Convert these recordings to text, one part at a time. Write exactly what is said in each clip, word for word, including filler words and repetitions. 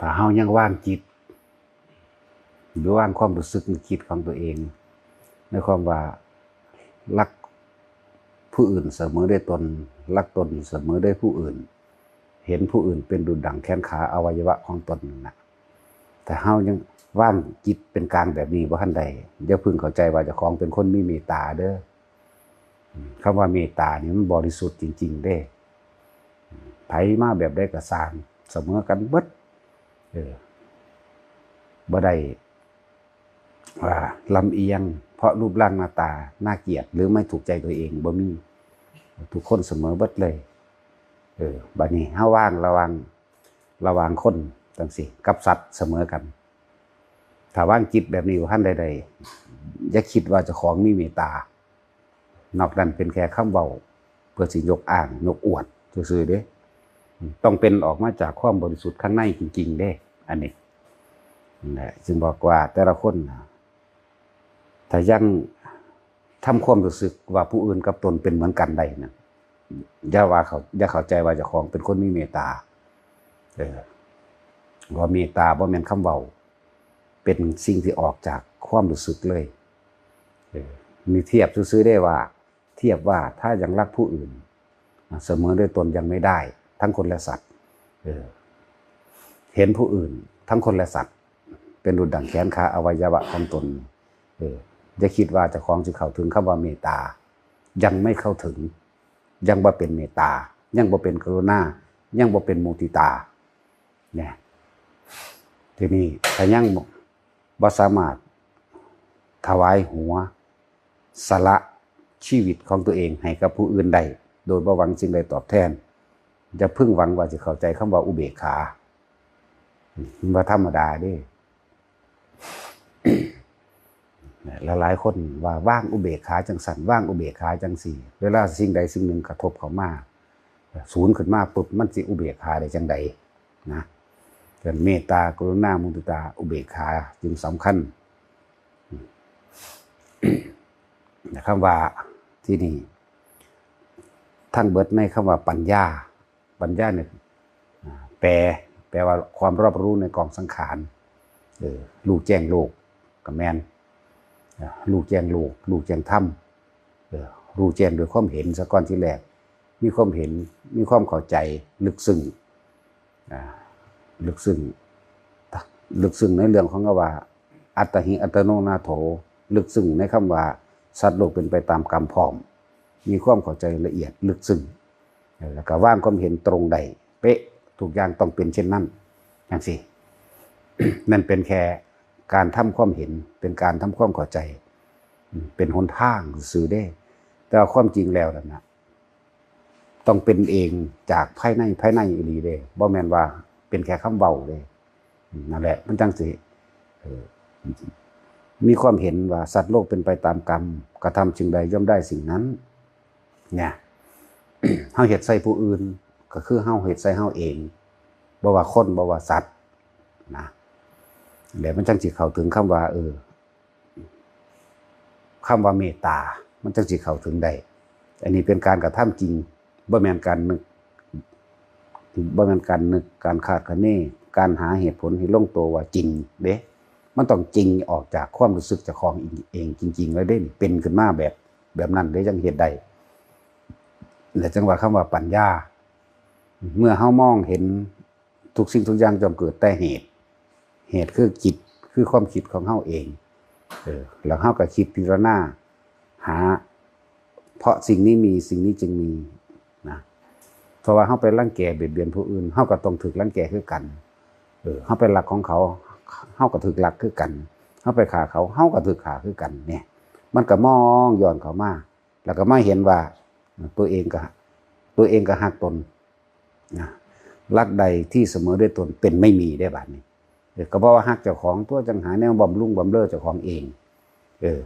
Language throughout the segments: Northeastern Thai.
ถ้าเฮายังวางจิต หรือวางความรู้สึกนึกคิดของตัวเอง ในความว่ารักผู้อื่นเสมอด้วยตน รักตนเสมอด้วยผู้อื่น เห็นผู้อื่นเป็นดุจดั่งแขนขาอวัยวะของตนนั่นนะ ถ้าเฮายังวางจิตเป็นกลางแบบนี้บ่ทันได้ อย่าเพิ่งเข้าใจว่าเจ้าของเป็นคนมีเมตตาเด้อ คำว่าเมตตานี่มันบริสุทธิ์จริงๆเด้ ไผมาแบบใดก็ซ่าง เสมอกันเบิด เออ บ่ได้ว่าลำเอียง เพราะรูปร่างหน้าตาน่าเกลียด หรือไม่ถูกใจตัวเอง บ่มี ทุกคนเสมอเบิดเลย เออ บัดนี้เฮาวางระหว่าง ระหว่างคนจั่งซี้ กับสัตว์เสมอกัน ถ้าวางจิตแบบนี้บ่ทันได้ใด อย่าคิดว่าเจ้าของมีเมตตา นอกนั้นเป็นแค่คำเว้า เพื่อสิยกอ้างยกอวดซื่อๆเด้ ต้องเป็นออกมาจากความบริสุทธิ์ข้างในจริงๆเด้ อันนี้ นั่นแหละ จึงบอกว่าแต่ละคนน่ะ ถ้ายังทำความรู้สึกว่าผู้อื่นกับตนเป็นเหมือนกันได้นะ อย่าว่าเขา อย่าเข้าใจว่าเจ้าของเป็นคนมีเมตตา เออ ว่าเมตตาบ่แม่นคำเว้า เป็นสิ่งที่ออกจากความรู้สึกเลย เออ มีเทียบซื่อๆได้ว่า เทียบว่าถ้ายังรักผู้อื่น เสมอด้วยตนยังไม่ได้ ทั้งคนและสัตว์ เออ เห็นผู้อื่น ทั้งคนและสัตว์ เป็นดุจดั่งแขนขาอวัยวะของตน เออ อย่าคิดว่าเจ้าของสิเข้าถึงคำว่าเมตตา ยังไม่เข้าถึง ยังบ่เป็นเมตตา ยังบ่เป็นกรุณา ยังบ่เป็นมุทิตา เนี่ย ทีนี้ถ้ายังบ่สามารถถวายหัว สละชีวิตของตัวเองให้กับผู้อื่นได้ โดยบ่หวังสิ่งใดตอบแทน อย่าเพิ่งหวังว่าสิเข้าใจคำว่าอุเบกขา มันบ่ธรรมดาเด้ หลายๆคนว่าวางอุเบกขาจั่งซั้น วางอุเบกขาจั่งซี้ เวลาสิ่งใดสิ่งหนึ่งกระทบเข้ามา สูนขึ้นมาปุ๊บ มันสิอุเบกขาได้จั่งใดนะ เกิดเมตตา กรุณา มุทิตา อุเบกขาจึงสำคัญ นะ คำว่าที่นี่ ทั้งเบิดในคำว่าปัญญา ปัญญาเนี่ย อ่า แปล แปลว่าความรอบรู้ในกองสังขาร เออ รู้แจ้งโลก ก็แม่น อ่า รู้แจ้งโลก รู้แจ้งธรรม เออ รู้แจ้งโดยความเห็นซะก่อนทีแรก มีความเห็น มีความเข้าใจลึกซึ้ง อ่า ลึกซึ้ง ลึกซึ้งในเรื่องของคำว่า อัตตหิ อัตตโน นาโถ ลึกซึ้งในคำว่าสัตว์โลกเป็นไปตามกรรมพร้อม มีความเข้าใจละเอียดลึกซึ้ง แล้วก็วางความเห็นตรงได้เป๊ะ ทุกอย่างต้องเป็นเช่นนั้น จั่งซี้ นั่นเป็นแค่การทำความเห็น เป็นการทำความเข้าใจ อืม เป็นหนทางซื่อๆเด้ แต่ว่าความจริงแล้วนั่นนะ ต้องเป็นเองจากภายใน ภายในอีหลีเด้ บ่แม่นว่าเป็นแค่คำเว้าเด้ อืม นั่นแหละ มันจั่งสิ เออ มีความเห็นว่าสัตว์โลกเป็นไปตามกรรม กระทำสิ่งใดย่อมได้สิ่งนั้น เนี่ย เฮาเฮ็ดใส่ผู้อื่น ก็คือเฮาเฮ็ดใส่เฮาเอง บ่ว่าคน บ่ว่าสัตว์นะ แล้วมันจั่งสิเข้าถึงคำว่า เออ คำว่าเมตตา มันจั่งสิเข้าถึงได้ อันนี้เป็นการกระทำจริง บ่แม่นการนึก บ่แม่นการนึก การคาดคะเน การหาเหตุผลให้ลงตัวว่าจริงเด้ มันต้องจริงออกจากความรู้สึกเจ้าของเองจริงๆเลยเด้ เป็นขึ้นมาแบบ แบบนั้นเด้ จั่งเฮ็ดได้ และจั่งว่าคำว่าปัญญา เมื่อเฮามองเห็นทุกสิ่งทุกอย่างย่อมเกิดแต่เหตุ เหตุคือจิต คือความคิดของเฮาเอง เออ แล้วเฮาก็คิดพิจารณา หา เพราะสิ่งนี้มี สิ่งนี้จึงมี นะ เพราะว่าเฮาไปรังแกเบียดเบียนผู้อื่น เฮาก็ต้องถูกรังแกคือกัน เออ เฮาไปลักของเขา เฮาก็ถูกลักคือกัน เฮาไปฆ่าเขา เฮาก็ถูกฆ่าคือกัน เนี่ย มันก็มองย้อนเข้ามา แล้วก็มาเห็นว่า ตัวเองก็ ตัวเองก็ฮักตน นะ รักใดที่เสมอด้วยตนเป็นไม่มีได้บัดนี้ เออ ก็เพราะว่าฮักเจ้าของตัว จั่งหาแนวบำรุงบำเรอเจ้าของเอง เออ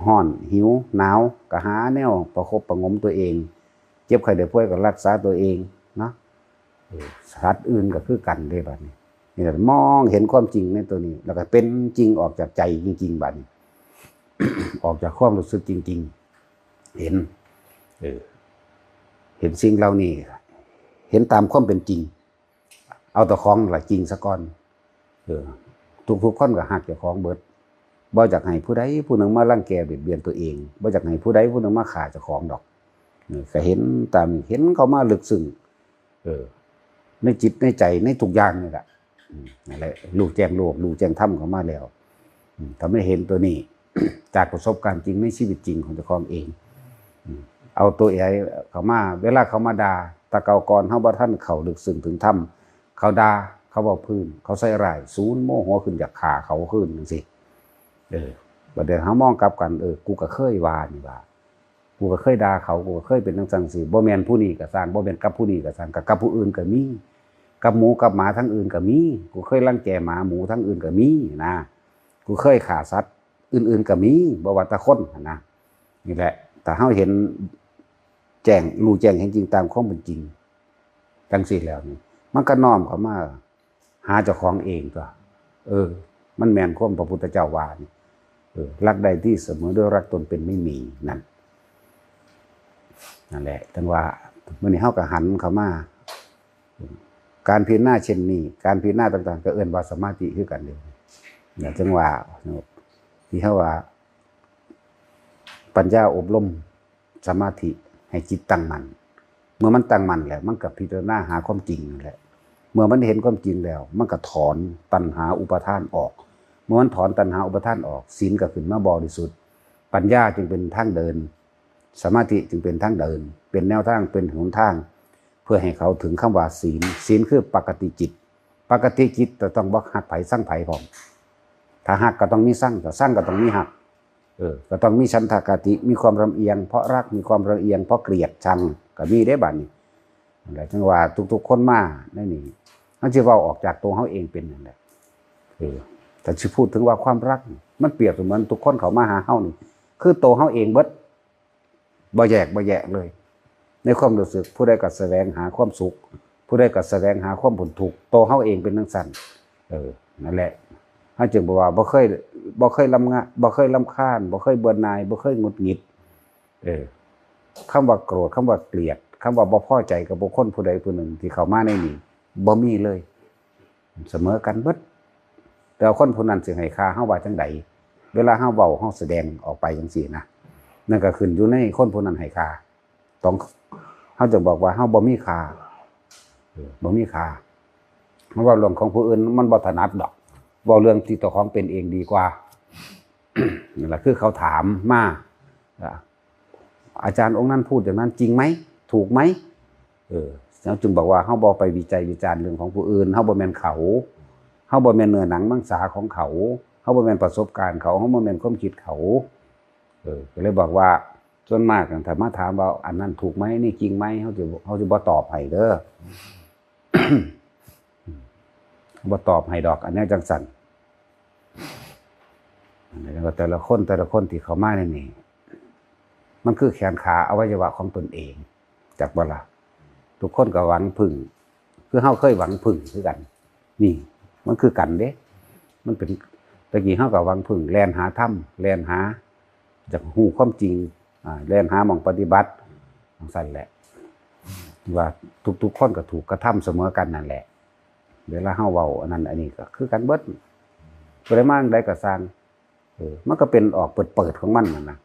ฮ้อน หิว หนาว ก็หาแนวประคบประหงมตัวเอง เจ็บไข้ได้ป่วยก็รักษาตัวเองเนาะ เออ สัตว์อื่นก็คือกันเด้บัดนี้ นี่แหละ มองเห็นความจริงในตัวนี้ แล้วก็เป็นจริงออกจากใจจริงๆ บัดนี้ ออกจากความรู้สึกจริงๆ เห็น เออ เห็นสิ่งเหล่านี้ เห็นตามความเป็นจริง เอาเจ้าของละจริงซะก่อน เออ ทุกๆคนก็ฮักเจ้าของเบิด บ่อยากให้ผู้ใดผู้หนึ่งมารังแกเบียดเบียนตัวเอง บ่อยากให้ผู้ใดผู้หนึ่งมาฆ่าเจ้าของดอก เออ ก็เห็นตามนี้ เห็นเข้ามาลึกซึ้ง เออ ในจิตในใจในทุกอย่างนี่แหละ อืม นั่นแหละ รู้แจ้งโลก รู้แจ้งธรรมเข้ามาแล้ว อืม ถ้าไม่เห็นตัวนี้ จากประสบการณ์จริงในชีวิตจริงของเจ้าของเอง อืม เอาตัวเองเข้ามา เวลาเขามาด่า แต่เก่าก่อนเฮาบ่ทันเข้าลึกซึ้งถึงธรรม เขาด่า เขาเว้าพื้น เขาใส่ร้าย สูนโมโหขึ้นอยากฆ่าเขาคืนจังซี่ เออ บัดเดี๋ยวเฮามองกลับกัน เออ กูก็เคยว่านี่ว่า กูก็เคยด่าเขา กูก็เคยเป็นจังซั่นสิ บ่แม่นผู้นี้ก็ซ่าง บ่แม่นกับผู้นี้ก็ซ่าง กับ กับผู้อื่นก็มี กับหมูกับหมาทั้งอื่นก็มี กูเคยรังแกหมาหมูทั้งอื่นก็มีนะ กูเคยฆ่าสัตว์อื่นๆก็มี บ่ว่าแต่คนหั้นนะ นี่แหละ ถ้าเฮาเห็นแจ้ง รู้แจ้งเห็นจริงตามความเป็นจริง จังซี่แล้วนี่ มันก็น้อมเข้ามาหาเจ้าของเองตัว เออ มันแม่นความพระพุทธเจ้าว่านี่ เออ รักใดที่เสมอด้วยรักตนเป็นไม่มีนั่น นั่นแหละ จังว่ามื้อนี้เฮาก็หันเข้ามา การพิจารณาเช่นนี้ การพิจารณาต่างๆ ก็เอิ้นว่าสมาธิคือกันเด้ เนี่ย จังว่า ที่เฮาว่า ปัญญาอบรมสมาธิให้จิตตั้งมั่น เมื่อมันตั้งมั่นแล้ว มันก็พิจารณาหาความจริงนั่นแหละ เมื่อมันเห็นความจริงแล้ว มันก็ถอนตัณหาอุปาทานออก เมื่อมันถอนตัณหาอุปาทานออก ศีลก็ขึ้นมาบริสุทธิ์ ปัญญาจึงเป็นทางเดิน สมาธิจึงเป็นทางเดิน เป็นแนวทาง เป็นหนทาง เพื่อให้เขาถึงคำว่าศีล ศีลคือปกติจิต ปกติจิตจะต้องบ่ฮักไผซังไผพร้อม ถ้าฮักก็ต้องมีซัง ถ้าซังก็ต้องมีฮัก เออ ก็ต้องมีฉันทะคติ มีความลำเอียงเพราะรัก มีความลำเอียงเพราะเกลียดชัง ก็มีเด้บัดนี้ นั่นแหละ จังว่าทุกๆคนมาในนี้ เฮาสิเว้าออกจากตัวเฮาเองเป็นนั่นแหละ เออ แต่สิพูดถึงว่าความรัก มันเปรียบเสมือนทุกคนเข้ามาหาเฮานี่ คือตัวเฮาเองเบิด บ่แยกบ่แยกเลย ในความรู้สึก ผู้ใดก็แสวงหาความสุข ผู้ใดก็แสวงหาความพ้นทุกข์ ตัวเฮาเองเป็นจังซั่น เออ นั่นแหละ เฮาจึงบอกว่าบ่เคย บ่เคยรำงะ บ่เคยรำคาญ บ่เคยเบื่อหน่าย บ่เคยหงุดหงิด เออ คำว่าโกรธ คำว่าเกลียด คำว่าบ่พอใจกับบุคคลผู้ใดผู้หนึ่งที่เข้ามาในนี้ บ่มีเลย เสมอกันเบิด แต่ว่าคนผู้นั้นสิให้ค่าเฮาว่าจังใด เวลาเฮาเว้า เฮาแสดงออกไปจังซี่นะ นั่นก็ขึ้นอยู่ในคนผู้นั้นให้ค่า ต้อง เฮาจะบอกว่าเฮาบ่มีค่า เออ บ่มีค่า เพราะว่าเรื่องของผู้อื่นมันบ่ถนัดดอก เว้าเรื่องที่เจ้าของเป็นเองดีกว่า นั่นแหละ คือเขาถามมา อ่ะ อาจารย์องค์นั้นพูดอย่างนั้นจริงไหม ถูกไหม เออ เฮาจึงบอกว่าเฮาบ่ไปวิจัยวิจารณ์เรื่องของผู้อื่น เฮาบ่แม่นเขา เฮาบ่แม่นเนื้อหนังมังสาของเขา เฮาบ่แม่นประสบการณ์เขา เฮาบ่แม่นความคิดเขา เออ ก็เลยบอกว่าส่วนมากถ้ามาถามว่าอันนั้นถูกไหม นี่จริงไหม เฮาจะ เฮาจะบ่ตอบให้เด้อ บ่ตอบให้ดอก อันนี้จังซั่น แล้วก็แต่ละคน แต่ละคนที่เข้ามาในนี้ มันคือแขนขาอวัยวะของตนเอง จักบ่ล่ะ ทุกคนก็หวังพึ่ง คือเฮาเคยหวังพึ่งคือกัน นี่ มันคือกันเด้ มันเป็น ตะกี้เฮาก็หวังพึ่ง แล่นหาธรรม แล่นหา อยากฮู้ความจริง อ่า แล่นหาหม่องปฏิบัติ จังซั่นแหละ ว่าทุกๆคนก็ถูกกระทำเสมอกันนั่นแหละ เวลาเฮาเว้าอันนั้นอันนี้ก็คือกันเบิด ผู้ใดมาจั่งใดก็ซ่าง เออ มันก็เป็นออกเปิดๆของมันนั่นนะ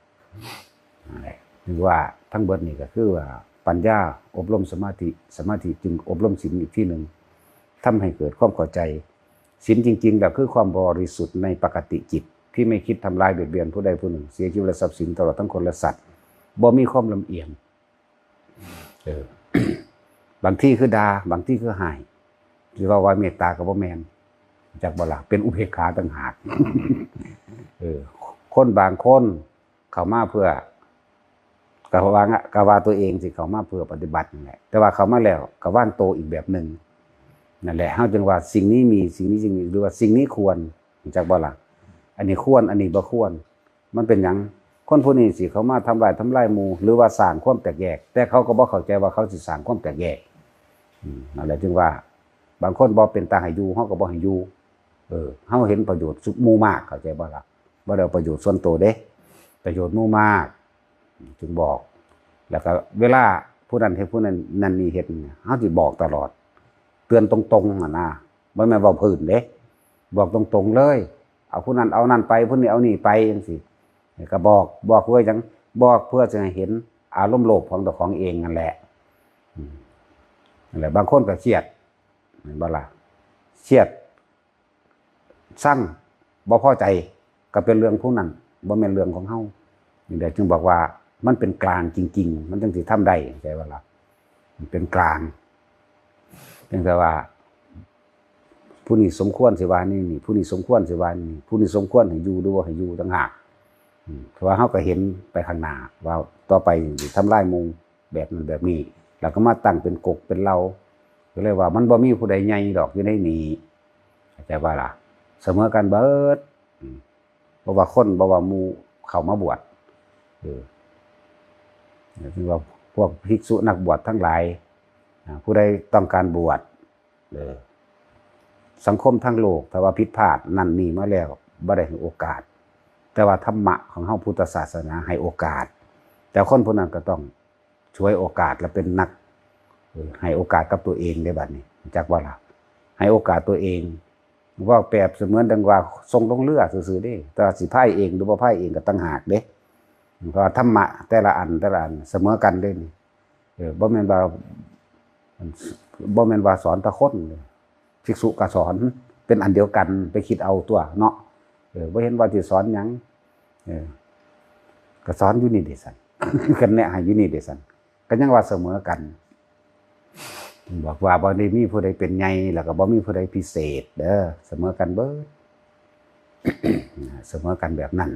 นั่นแหละ ถือว่าทั้งเบิดนี่ก็คือว่าปัญญาอบรมสมาธิ สมาธิจึงอบรมศีลอีกทีหนึ่ง ทำให้เกิดความเข้าใจ ศีลจริงๆแล้วคือความบริสุทธิ์ในปกติจิต ที่ไม่คิดทำร้ายเบียดเบียนผู้ใดผู้หนึ่ง เสียชีวิตและทรัพย์สินตลอดทั้งคนและสัตว์ บ่มีความลำเอียง เออ บางทีคือด่า บางทีคือให้ สิว่าว่าเมตตาก็บ่แม่น จักบ่ล่ะ เป็นอุเบกขาต่างหาก เออ คนบางคนเข้ามาเพื่อ ก็ว่า ก็ว่าตัวเองสิเข้ามาเพื่อปฏิบัตินั่นแหละ แต่ว่าเข้ามาแล้วก็วางตัวอีกแบบหนึ่ง นั่นแหละ เฮาจึงว่าสิ่งนี้มี สิ่งนี้จึงมี หรือว่าสิ่งนี้ควร จักบ่ล่ะ อันนี้ควร อันนี้บ่ควร มันเป็นหยัง คนผู้นี้สิเข้ามาทำลาย ทำลายหมู่ หรือว่าสร้างความแตกแยก แต่เขาก็บ่เข้าใจว่าเขาสิสร้างความแตกแยก อืม นั่นแหละจึงว่า บางคนบ่เป็นตาให้อยู่ เฮาก็บ่ให้อยู่ เออ เฮาเห็นประโยชน์สุดหมู่มาก เข้าใจบ่ล่ะ บ่ได้เอาประโยชน์ส่วนตัวเด้ ประโยชน์หมู่มาก จึงบอก แล้วก็เวลาผู้นั้นเฮ็ด ผู้นั้นนั่นนี่เฮ็ดเนี่ย เฮาสิบอกตลอด เตือนตรงๆหั่นนะ บ่แม่นเว้าพื้นเด้ บอกตรงๆเลย เอาผู้นั้นเอานั่นไป ผู้นี้เอานี่ไปจังซี่ ก็บอก บอกเพื่อหยัง บอกเพื่อจะให้เห็นอารมณ์โลภของเจ้าของเองนั่นแหละ อืม นั่นแหละ บางคนก็เครียด แม่นบ่ล่ะ เครียด ซัง บ่พอใจ ก็เป็นเรื่องผู้นั้น บ่แม่นเรื่องของเฮา นี่แหละจึงบอกว่ามันเป็นกลางจริงๆ มันจังสิทำได้ เข้าใจบ่ล่ะ มันเป็นกลาง เพียงแต่ว่า ผู้นี้สมควรสิว่านี่นี่ ผู้นี้สมควรสิว่านี่ ผู้นี้สมควรให้อยู่หรือบ่ให้อยู่ต่างหาก อืม เพราะว่าเฮาก็เห็นไปข้างหน้าว่าต่อไปสิทำลายหมู่แบบนั้นแบบนี้ แล้วก็มาตั้งเป็นกกเป็นเหล่า ก็เลยว่ามันบ่มีผู้ใดใหญ่ดอกอยู่ในนี้ เข้าใจบ่ล่ะ เสมอกันเบิด อืม บ่ว่าคน บ่ว่าหมู่เข้ามาบวช เออ ถือว่าพวกภิกษุนักบวชทั้งหลาย อ่า ผู้ใดต้องการบวช เออ สังคมทั้งโลก ถ้าว่าผิดพลาดนั่นนี่มาแล้ว บ่ได้ให้โอกาส แต่ว่าธรรมะของเฮาพุทธศาสนาให้โอกาส แต่คนผู้นั้นก็ต้องฉวยโอกาสและเป็นนัก เออ ให้โอกาสกับตัวเองได้บัดนี้ จักว่าล่ะ ให้โอกาสตัวเอง เว้าเปรียบเสมือนดังว่าส่งลงเรือซื่อๆเด้ แต่ว่าสิพายเองหรือบ่พายเองก็ต่างหากเด้ เพราะว่าธรรมะแต่ละอันแต่ละอันเสมอกันเด้นี่ เออ บ่แม่นว่า บ่แม่นว่าสอนแต่คนเด้ ภิกษุก็สอน เป็นอันเดียวกัน ไปคิดเอาตัวเนาะ เออ บ่เห็นว่าสิสอนหยัง เออ ก็สอนอยู่นี่เด้ซั่น ก็แนะให้อยู่นี่เด้ซั่น ก็ยังว่าเสมอกัน บอกว่าบ่ได้มีผู้ใดเป็นใหญ่ แล้วก็บ่มีผู้ใดพิเศษเด้อ เสมอกันเบิด เสมอกันแบบนั้น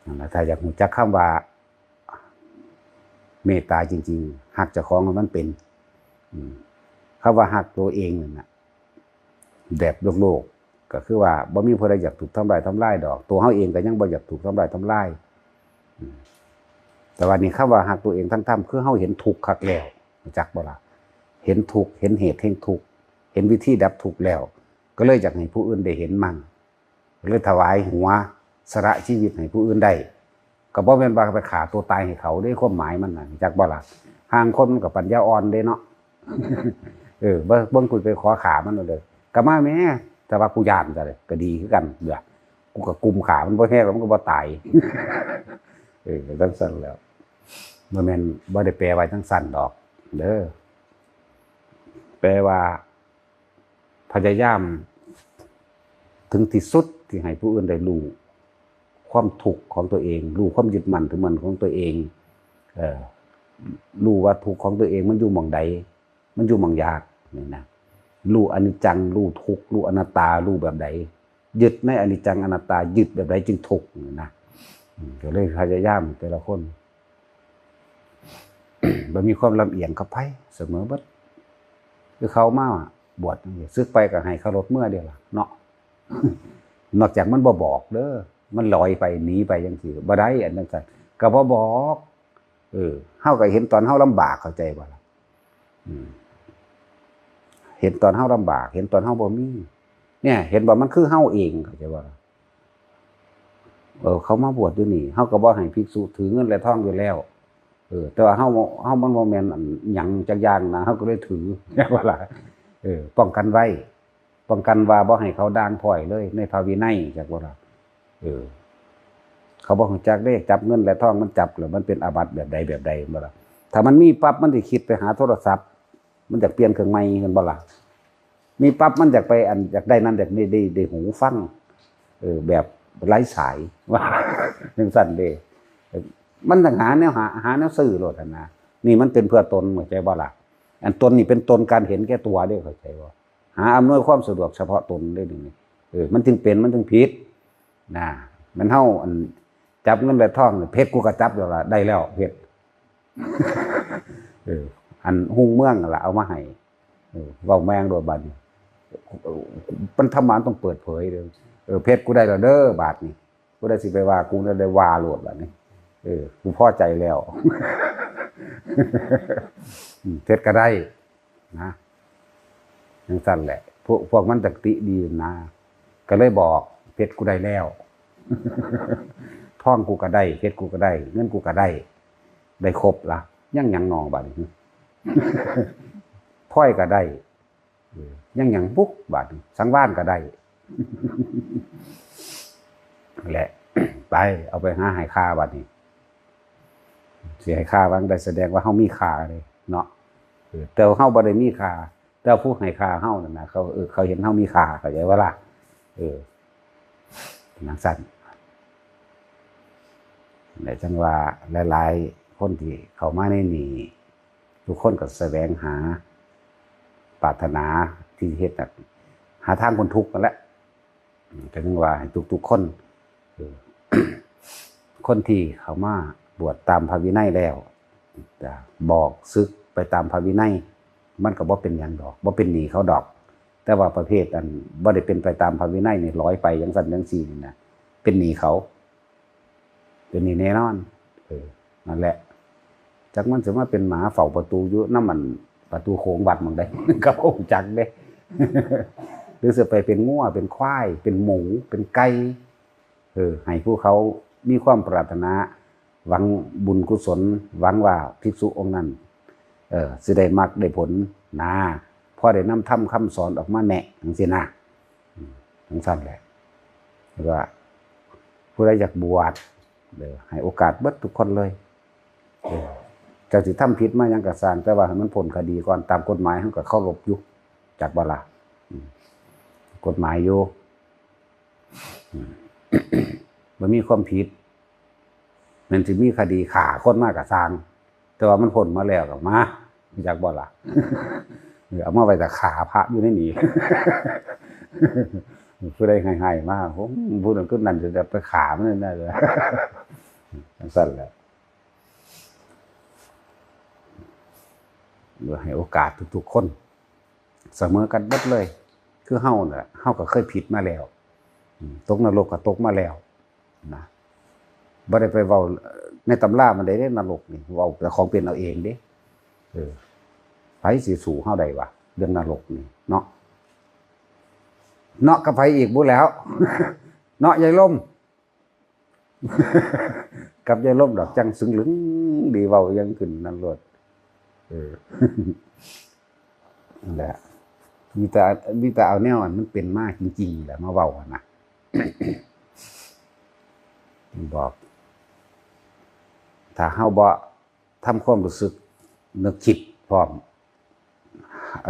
นั่นล่ะ ถ้าอยากรู้จักคำว่า เมตตาจริงๆ ฮักเจ้าของให้มันเป็น อืม คำว่าฮักตัวเองนั่นน่ะ แบบโลกๆ ก็คือว่าบ่มีผู้ใดอยากถูกทำร้ายทำลายดอก ตัวเฮาเองก็ยังบ่อยากถูกทำร้ายทำลาย อืม แต่ว่านี่คำว่าฮักตัวเองทั้งธรรม คือเฮาเห็นทุกข์คักแล้ว รู้จักบ่ล่ะ เห็นทุกข์ เห็นเหตุแห่งทุกข์ เห็นวิธีดับทุกข์แล้ว ก็เลยอยากให้ผู้อื่นได้เห็นมั่ง เลยถวายหัว สละชีวิตให้ผู้อื่นได้ ก็บ่แม่นว่าไปฆ่าตัวตายให้เขาเด้ ความหมายมันน่ะ จักบ่ล่ะ ห่างคนมันก็ปัญญาอ่อนเด้เนาะ เออ เบิ่ง เบิ่งกูไปขอฆ่ามันเอาเด้อ ก็มาแหม แต่ว่ากูย้านซะเลย ก็ดีคือกัน เด้อ กูก็กุมฆ่ามันบ่แฮงแล้วมันก็บ่ตาย เออ จั่งซั่นแหล้ว บ่แม่น บ่ได้แปลว่าจั่งซั่นดอก เด้อ แปลว่า พยายามถึงที่สุดที่ให้ผู้อื่นได้รู้ความทุกข์ของตัวเอง รู้ความยึดมั่นถือมั่นของตัวเอง เอ่อ รู้ว่าทุกข์ของตัวเองมันอยู่หม่องใด มันอยู่หม่องอยากนี่นะ รู้อนิจจัง รู้ทุกข์ รู้อนัตตา รู้แบบใด ยึดในอนิจจังอนัตตา ยึดแบบใดจึงทุกข์นี่นะ อืม ก็เลยพยายามแต่ละคน บ่มีความลำเอียงกับไผ เสมอเบิด คือเขามาบวชจั่งซี้ สึกไปก็ให้เขารถเมือเด้ล่ะเนาะ นอกจากมันบ่บอกเด้อ มันลอยไปหนีไปจั่งซี้ บ่ได้ อันจั่งซั้น ก็บ่บอก เออ เฮาก็เห็นตอนเฮาลำบาก เข้าใจบ่ล่ะ อืม เห็นตอนเฮาลำบาก เห็นตอนเฮาบ่มี เนี่ย เห็นบ่ มันคือเฮาเอง เข้าใจบ่ล่ะ เออ เขามาบวชอยู่นี่ เฮาก็บ่ให้ภิกษุถือเงินและทองอยู่แล้ว เออ แต่ว่าเฮา เฮามันบ่แม่นอันหยังจักอย่างนะ เฮาก็เลยถือ จักว่าล่ะ เออ ป้องกันไว้ ป้องกันว่าบ่ให้เขาด่างพร้อยเลย ในพระวินัย จักว่าล่ะ เออ เขาบ่รู้จักเด้ จับเงินและทองมันจับแล้วมันเป็นอาบัติแบบใดแบบใด แม่นบ่ล่ะ ถ้ามันมีปั๊บมันสิคิดไปหาโทรศัพท์ มันอยากเปลี่ยนเครื่องใหม่ แม่นบ่ล่ะ มีปั๊บมันอยากไปอัน อยากได้นั่นอยากได้ ได้ ได้หูฟัง เออ แบบไร้สาย ว่าจั่งซั้นเด้ เออ มันต้องหาแนวหา หาแนวซื้อโลดหั้นนะ นี่มันเป็นเพื่อตน เข้าใจบ่ล่ะ อันตนนี่เป็นตนการเห็นแก่ตัวเด้ เข้าใจบ่ หาอำนวยความสะดวกเฉพาะตนเด้นี่ เออ มันจึงเป็น มันจึงผิด นะ มันเฮาอันจับเงินและทองนี่ เพชรกูก็จับแล้วล่ะ ได้แล้วเพชร เออ อันฮุ่งเมืองนั่นล่ะ เอามาให้ เออ เว้าแม่งโลดบัดนี้ มันธรรมะต้องเปิดเผยเด้อ เออ เพชรกูได้แล้วเด้อบาดนี้ ผู้ใดสิไปว่ากูได้ ได้ว่าโลดบาดนี้ เออ กูพอใจแล้ว อืม เพชรก็ได้ นะ จั่งซั้นแหละ พวก พวกมันจักติดีนะ ก็เลยบอก เพชรกูได้แล้ว ทองกูก็ได้ เพชรกูก็ได้ เงินกูก็ได้ ได้ครบละ ยังหยังหนอบาดนี้ พลอยก็ได้ เออยังหยังบุกบาดนี้สังวานก็ได้ แหละ ไปเอาไปหาให้ฆ่าบาดนี้สิให้ฆ่าบางได้แสดงว่าเฮามีค่าเลยเนาะ เออแต่เฮาบ่ได้มีค่า แต่ผู้ให้ค่าเฮานั่นนะเขาเออเขาเห็นเฮามีค่าเข้าใจว่าล่ะ เออนังสั้นและจังว่าหลายๆคนที่เข้ามาในนี้ทุกคนก็แสวงหาปรารถนาที่เฮ็ดน่ะหาทางพ้นทุกข์นั่นแหละ อืมก็ถึงว่าให้ทุกๆคนเออคนที่เข้ามาบวชตามพระวินัยแล้วจะบอกศึกไปตามพระวินัย มันก็บ่เป็นหยังดอกบ่เป็นหนี้เขาดอก แต่ว่าประเภทอันบ่ได้เป็นไปตามพระวินัยนี่ลอยไปจังซั่นจังซี่นี่นะเป็นหนี้เขา เป็นหนี้แน่นอน เออ นั่นแหละจักมันสิมาเป็นหมาเฝ้าประตูอยู่นำมันประตูโขงวัดหม่องใด ก็บ่ฮู้จักเด้ หรือสิไปเป็นงัวเป็นควายเป็นหมูเป็นไก่ เออให้ผู้เขามีความปรารถนาหวังบุญกุศลหวังว่าภิกษุองค์นั้น เออสิได้มรรคได้ผลนะพอได้นำธรรมคำสอนออกมาแนะจังซี่นะอืมจังซั่นแหละแล้วก็ผู้ใดอยากบวชเออให้โอกาสเบิดทุกคนเลยเออเจ้าสิทำผิดมาหยังก็ซ่างแต่ว่าให้มันพ้นคดีก่อนตามกฎหมายเฮาก็เคารพอยู่จักบ่ล่ะอืมกฎหมายอยู่ อืมบ่มีความผิดแม่นสิมีคดีฆ่าคนมาก็ซ่างแต่ว่ามันพ้นมาแล้วก็มารู้จักบ่ล่ะเออเอามาไว้แต่ฆ่าพระอยู่ในนี้ผู้ใดให้ๆมาโอ้ผู้นั้นคือนั่นจะไปฆ่ามันนั่นแหละจังซั่นแหละเดี๋ยวให้โอกาสทุกๆคนเสมอกันเบิดเลย คือเฮาน่ะเฮาก็เคยผิดมาแล้วอืมตกนรกก็ตกมาแล้ว นะบ่ได้ไปเว้าในตำรามันได้เด้นรกนี่เว้าแต่ของเป็นเอาเองเด้เออไผสิสู้เฮาได้วะเรื่องนรกนี่เนาะเนาะกับไผอีกบุแล้ว เนาะยายลม กับยายลมดอกจังซึ่งลึงดีเว้ายังขึ้นนั่นโลดเออนั่นแหละมีแต่มีแต่เอาแนวอันมันเป็นมาจริงๆแหละมาเว้าหั่นนะ บอก ถ้าเฮาบ่ทำความรู้สึกนึกคิดพร้อม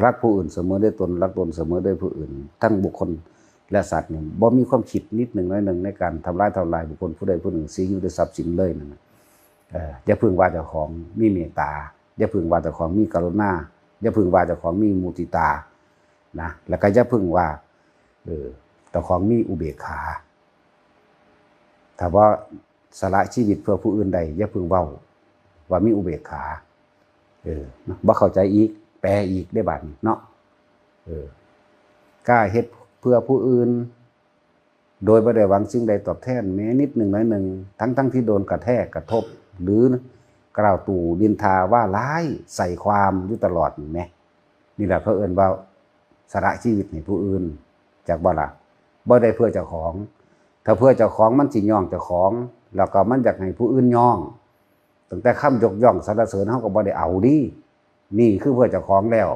รักผู้อื่นเสมอด้วยตน รักตนเสมอด้วยผู้อื่น ทั้งบุคคลและสัตว์นี่บ่มีความคิดนิดหนึ่งน้อยหนึ่งในการทำร้ายทำลายบุคคลผู้ใดผู้หนึ่งเสียชีวิตด้วยทรัพย์สินเลยนั่นน่ะเอ่ออย่าเพิ่งว่าเจ้าของมีเมตตา อย่าเพิ่งว่าเจ้าของมีกรุณา อย่าเพิ่งว่าเจ้าของมีมุทิตานะแล้วก็อย่าเพิ่งว่าเออเจ้าของมีอุเบกขา ถ้าว่าสละชีวิตเพื่อผู้อื่นได้อย่าเพิ่งเว้าว่ามีอุเบกขาเออบ่เข้าใจอีกแปลอีกได้บัดนี้เนาะเออกล้าเฮ็ดเพื่อผู้อื่น โดยบ่ได้หวังสิ่งใดตอบแทนแม้นิดหนึ่งน้อยหนึ่งทั้งๆที่โดนกระแทกกระทบ หรือกล่าวตู่นินทาว่าร้ายใส่ความอยู่ตลอดนี่แหมนี่แหละเขาเอิ้นว่าสละชีวิตให้ผู้อื่นจักบ่ล่ะบ่ได้เพื่อเจ้าของ ถ้าเพื่อเจ้าของมันสิย่องเจ้าของ แล้วก็มันอยากให้ผู้อื่นย่องตั้งแต่คำยกย่องสรรเสริญเฮาก็บ่ได้เอาดีนี่คือเพื่อเจ้าของแล้ว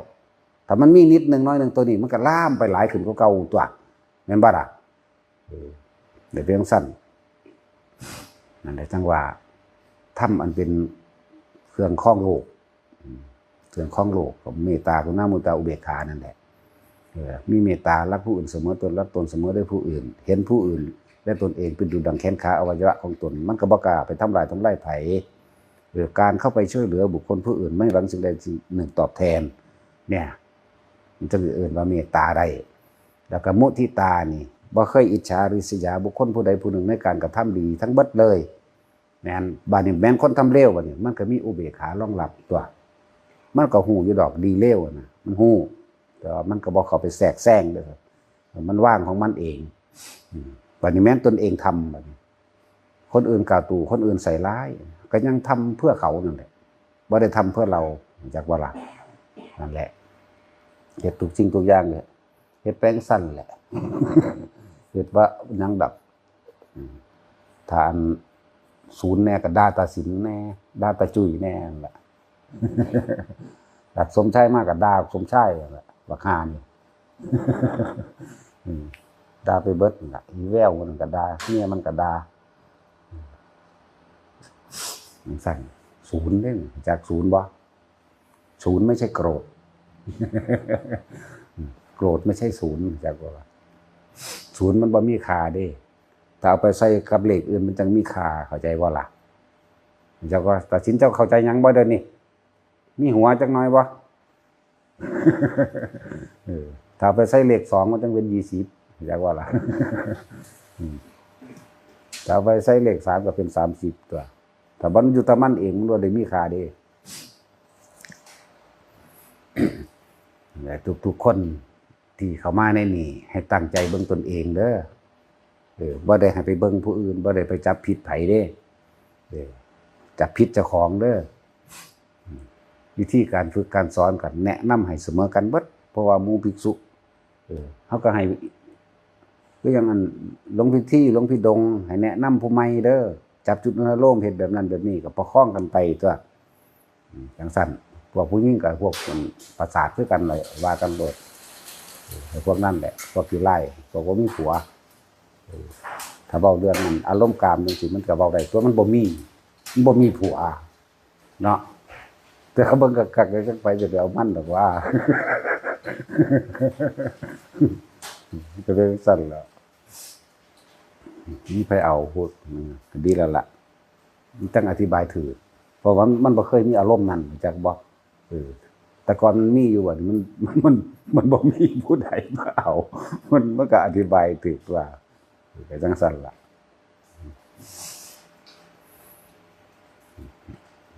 ถ้ามันมีนิดหนึ่งน้อยหนึ่งตัวนี้มันก็ลามไปหลายขึ้นกว่าเก่าตัวแม่นบ่ล่ะเออเดี๋ยวเพียงสั้นนั่นแหละจังว่าธรรมอันเป็นเครื่องครองโลก เรื่องของโลกก็เมตตากรุณามุทิตาอุเบกขานั่นแหละเออมีเมตตารักผู้อื่นเสมอตนรักตนเสมอด้วยผู้อื่น เห็นผู้อื่นและตนเองเป็นดุจดังแขนขาอวัยวะของตน มันก็บ่กล้าไปทำลายทำลายไผเออการเข้าไปช่วยเหลือบุคคลผู้อื่นไม่หวังสิ่งใดสิ่งหนึ่งตอบแทนเนี่ยมันจะเอิ้นว่าเมตตาได้แล้วก็มุทิตานี่บ่เคยอิจฉาริษยาบุคคลผู้ใดผู้หนึ่งในการกระทำดีทั้งเบิดเลย แม่นบาดนี้แม่นคนทำเลวบาดนี้มันก็มีอุเบกขารองรับตัวมันก็ฮู้อยู่ดอกดีเลวนะมันฮู้แต่ว่ามันก็บ่เข้าไปแทรกแซงเด้อมันว่างของมันเองอืมบาดนี้แม่นตนเองทำบาดนี้คนอื่นกล่าวตู่คนอื่นใส่ร้ายก็ยังทำเพื่อเขานั่นแหละบ่ได้ทำเพื่อเราจักว่าล่ะนั่นแหละเฮ็ดทุกสิ่งทุกอย่างเลยเฮ็ดแปลงสั้นแหละเฮ็ดว่าหยังดอก อืมถ้าอันศูนย์แน่ก็ด่าตาสินแน่ด่าตาจุ้ยแน่นั่นแหละดักสมชายมากก็ด่าสมชายนั่นแหละบักฮานี่ อืม ด่าไปเบิดนั่นล่ะ อีแววมันก็ด่า เมียมันก็ด่า จั่งซั้น ศูนย์เด้ จักศูนย์บ่ ศูนย์ไม่ใช่โกรธ โกรธไม่ใช่ศูนย์ จักบ่ ศูนย์มันบ่มีค่าเด้ ถ้าเอาไปใส่กับเลขอื่นมันจั่งมีค่า เข้าใจบ่ล่ะ เจ้าก็ตัดสิน เจ้าเข้าใจหยังบ่เดี๋ยวนี้ มีหัวจักหน่อยบ่ เออ ถ้าไปใส่เลขสองมันจั่งเป็นยี่สิบ จักว่าล่ะ อืม ถ้าไปใส่เลขสามก็เป็นสามสิบตัว ถ้ามันอยู่แต่มันเองมันบ่ได้มีค่าเด้ และทุกๆคนที่เข้ามาในนี่ ให้ตั้งใจเบิ่งตนเองเด้อ เออ บ่ได้ให้ไปเบิ่งผู้อื่น บ่ได้ไปจับผิดไผเด้ เออ จับผิดเจ้าของเด้อ อืม วิธีการฝึกการสอนก็แนะนำให้เสมอกันเบิด เพราะว่าหมู่ภิกษุ เออ เฮาก็ให้ คืออย่างอันหลวงพี่ที่ หลวงพี่ดง ให้แนะนำผู้ใหม่เด้อ จับจุดอนุโลม เฮ็ดแบบนั้นแบบนี้ ก็ประคองกันไปตัว อืม จั่งซั้น พวกผู้หญิงกับพวกประสาทคือกันเลย ว่ากันโลด เออ ให้พวกนั้นแหละ พวกขี้ไล่ พวกบ่มีผัว เออ ถ้าเว้าเรื่องนั้นอารมณ์กามจั่งซี้ มันก็เว้าได้ตัว มันบ่มี มันบ่มีผัว เนาะ แต่เขาเบิ่งคักๆ จั่งไปจะไปเอามันดอกว่า ก็เป็นจั่งซั้นแหละ มีไผเอาพูด อืม ก็ดีแล้วล่ะ มันจั่งอธิบายถืก เพราะว่ามันบ่เคยมีอารมณ์นั้น รู้จักบ่ เออ แต่ก่อนมันมีอยู่ บัดนี้มัน มัน มันบ่มีผู้ใดมาเอา มัน มันก็อธิบายถืกว่า เออ ก็จั่งซั้นล่ะ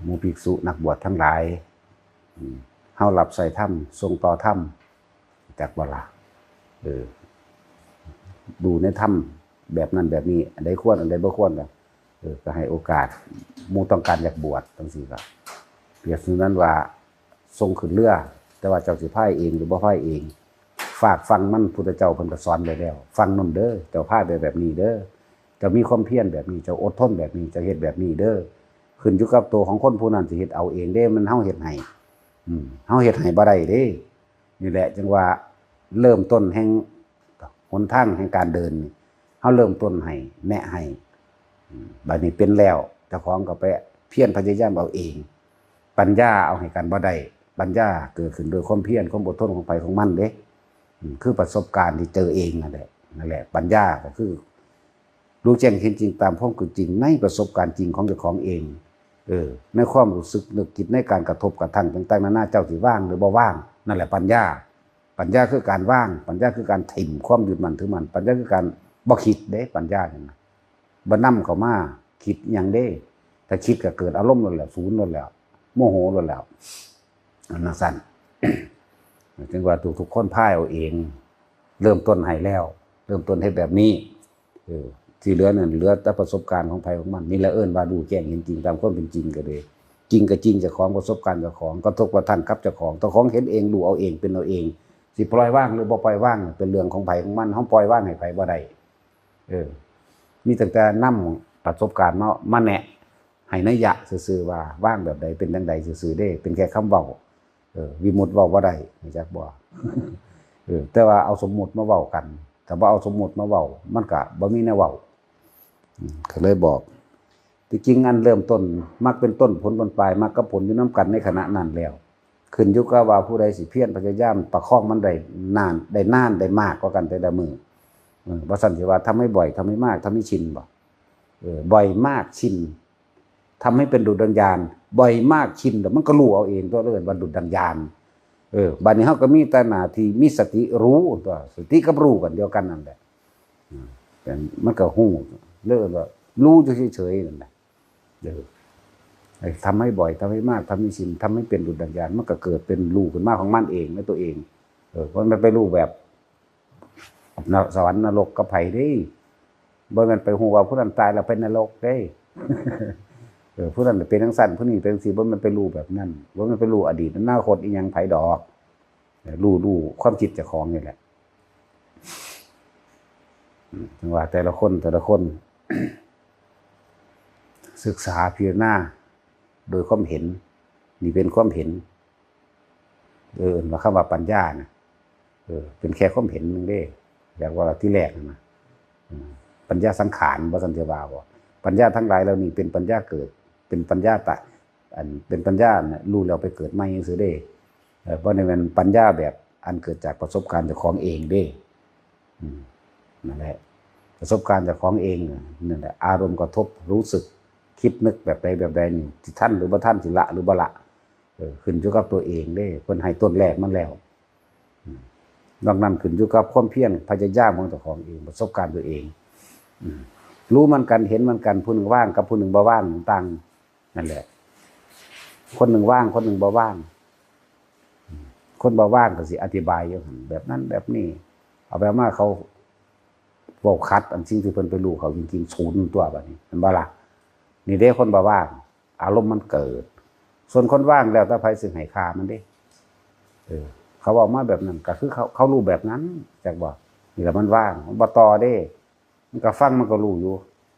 หมู่ภิกษุนักบวชทั้งหลาย อืม เฮารับใช้ธรรม ส่งต่อธรรม จักบ่ล่ะ เออ ดูในธรรมแบบนั้นแบบนี้ อันใดควร อันใดบ่ควรก็ เออ ก็ให้โอกาส หมู่ต้องการอยากบวชจั่งซี้ก็ เปรียบเสมือนว่าส่งขึ้นเรือ แต่ว่าเจ้าสิพายเองหรือบ่พายเอง ฝากฟังมัน พุทธเจ้าเพิ่นก็สอนไว้แล้ว ฟังนั่นเด้อ เจ้าพายไปแบบนี้เด้อ เจ้ามีความเพียรแบบนี้ เจ้าอดทนแบบนี้ เจ้าเฮ็ดแบบนี้เด้อ ขึ้นอยู่กับตัวของคนผู้นั้นสิเฮ็ดเอาเองเด้ มันเฮาเฮ็ดให้ อืม เฮาเฮ็ดให้บ่ได้เด้ นี่แหละจึงว่าเริ่มต้นแห่งหนทางแห่งการเดินนี่ เฮาเริ่มต้นให้ แนะให้ อืม บัดนี้เป็นแล้ว เจ้าของก็ไปเพียรพยายามเอาเอง ปัญญาเอาให้กันบ่ได้ ปัญญาเกิดขึ้นโดยความเพียร ความอดทนของไผของมันเด้ อืม คือประสบการณ์ที่เจอเองนั่นแหละ นั่นแหละ ปัญญาก็คือ รู้แจ้งเห็นจริงตามความเป็นจริงในประสบการณ์จริงของเจ้าของเอง เออ ในความรู้สึกนึกคิดในการกระทบกระทั่งต่างๆนานา เจ้าสิวางหรือบ่วาง นั่นแหละปัญญา ปัญญาคือการวาง ปัญญาคือการถิ่มความยึดมั่นถือมั่น ปัญญาคือการบ่คิดเด้ ปัญญานี่นะ บ่นำเข้ามาคิดหยังเด้ ถ้าคิดก็เกิดอารมณ์นั่นแหละ ศูนย์นั่นแหละ โมโหนั่นแหละ อันนั้นสั้น ถึงว่าทุกๆคนพายเอาเอง เริ่มต้นให้แล้ว เริ่มต้นเฮ็ดแบบนี้ เออ ที่เหลือนั่นเหลือแต่ประสบการณ์ของไผของมัน นี่แหละเอิ้นว่ารู้แจ้งเห็นจริงตามความเป็นจริงก็เลย จริงก็จริงเจ้าของ ประสบการณ์เจ้าของ กระทบกระทั่งกับเจ้าของ เจ้าของเห็นเอง รู้เอาเอง เป็นเอาเอง สิปล่อยวางหรือบ่ปล่อยวาง เป็นเรื่องของไผของมัน เฮาปล่อยวางให้ไผบ่ได้ เออ มีตั้งแต่นำประสบการณ์มา มาแนะ ให้นัยยะซื่อๆว่าวางแบบใดเป็นจั่งใดซื่อๆเด้ เป็นแค่คำเว้า เออ วิมุตติเว้าบ่ได้ รู้จักบ่ เออ แต่ว่าเอาสมมุติมาเว้ากัน ถ้าบ่เอาสมมุติมาเว้า มันก็บ่มีแนวเว้า อืม ก็เลยบอก ที่จริงอันเริ่มต้น มรรคเป็นต้น ผลเป็นปลาย มรรคกับผลอยู่นำกันในขณะนั้นแล้ว ขึ้นอยู่กับว่าผู้ใดสิเพียรพยายามประคองมันได้นาน ได้นาน ได้มากกว่ากันแต่ละมื้อ เออ บ่ซั้นสิว่าทำให้บ่อย ทำให้มาก ทำให้ชินบ่ เออ บ่อยมากชิน ทำให้เป็นดุจดังยาน บ่อยมากชิน แล้วมันก็รู้เอาเองตัว เอิ้นว่าดุจดังยาน เออ บัดนี้เฮาก็มีแต่หน้าที่มีสติรู้ตัว สติกับรู้กันเดียวกันนั่นแหละ อืม แต่มันก็รู้ เอิ้นว่ารู้อยู่เฉยๆนั่นแหละ เออ ไอ้ทำให้บ่อย ทำให้มาก ทำให้ชิน ทำให้เป็นดุจดังยาน มันก็เกิดเป็นรู้ขึ้นมาของมันเองในตัวเอง เออ เพราะมันไปรู้แบบ น- สวรรค์นรกกับไผเด้ บ่แม่นไปฮู้ว่าผู้นั้นตายแล้วไปนรกเด้ เออ ผู้นั้นเป็นจั่งซั้น ผู้นี้เป็นจั่งซี้ บ่แม่นไปรู้แบบนั้น บ่แม่นไปรู้อดีตอนาคตอิหยังไผดอก เออ รู้ รู้ความคิดเจ้าของนี่แหละ อืม จั่งว่าแต่ละคน แต่ละคน ศึกษาพิจารณาโดยความเห็น นี่เป็นความเห็น เออ ว่าคำว่าปัญญานะ เป็นแค่ความเห็นหนึ่งเด้ อยากว่าที่แรกนะ อืม ปัญญาสังขาร ว่าซั่นสิว่าบ่ ปัญญาทั้งหลายเหล่านี้เป็นปัญญาเกิด เป็นปัญญาตะ อันเป็นปัญญาน่ะรู้แล้วไปเกิดใหม่ซื่อเด้ เออ บ่ได้แม่นปัญญาแบบอันเกิดจากประสบการณ์เจ้าของเองเด้ อืม นั่นแหละ ประสบการณ์เจ้าของเองน่ะ นั่นแหละ อารมณ์กระทบรู้สึก คิดนึกแบบใดแบบใดนี่ สิทันหรือบ่ทัน สิละหรือบ่ละ เออ ขึ้นอยู่กับตัวเองเด้ เพิ่นให้ต้นแรกมันแล้ว อืม นอกนั้นขึ้นอยู่กับความเพียรพยายามของเจ้าของเอง ประสบการณ์ตัวเอง อืม รู้เหมือนกัน เห็นเหมือนกัน ผู้หนึ่งว่างกับผู้หนึ่งบ่ว่างต่าง นั่นแหละ คนหนึ่งว่าง คนหนึ่งบ่ว่าง อืม คนบ่ว่างก็สิอธิบายอยู่หั่น แบบนั้นแบบนี้ เอาไปมาเขาเว้าขัดอันสิ่งที่เพิ่นไปรู้เขาจริงๆ ศูนย์ตัวบัดนี้ เห็นบ่ล่ะ นี่เด้ คนบ่ว่าง อารมณ์มันเกิด ส่วนคนว่างแล้วแต่ไผสิให้ค่ามันเด้ เออ เขาเว้ามาแบบนั้น ก็คือเขา เขารู้แบบนั้น จักบ่ นี่ล่ะมันว่าง มันบ่ต่อเด้ มันก็ฟังมันก็รู้อยู่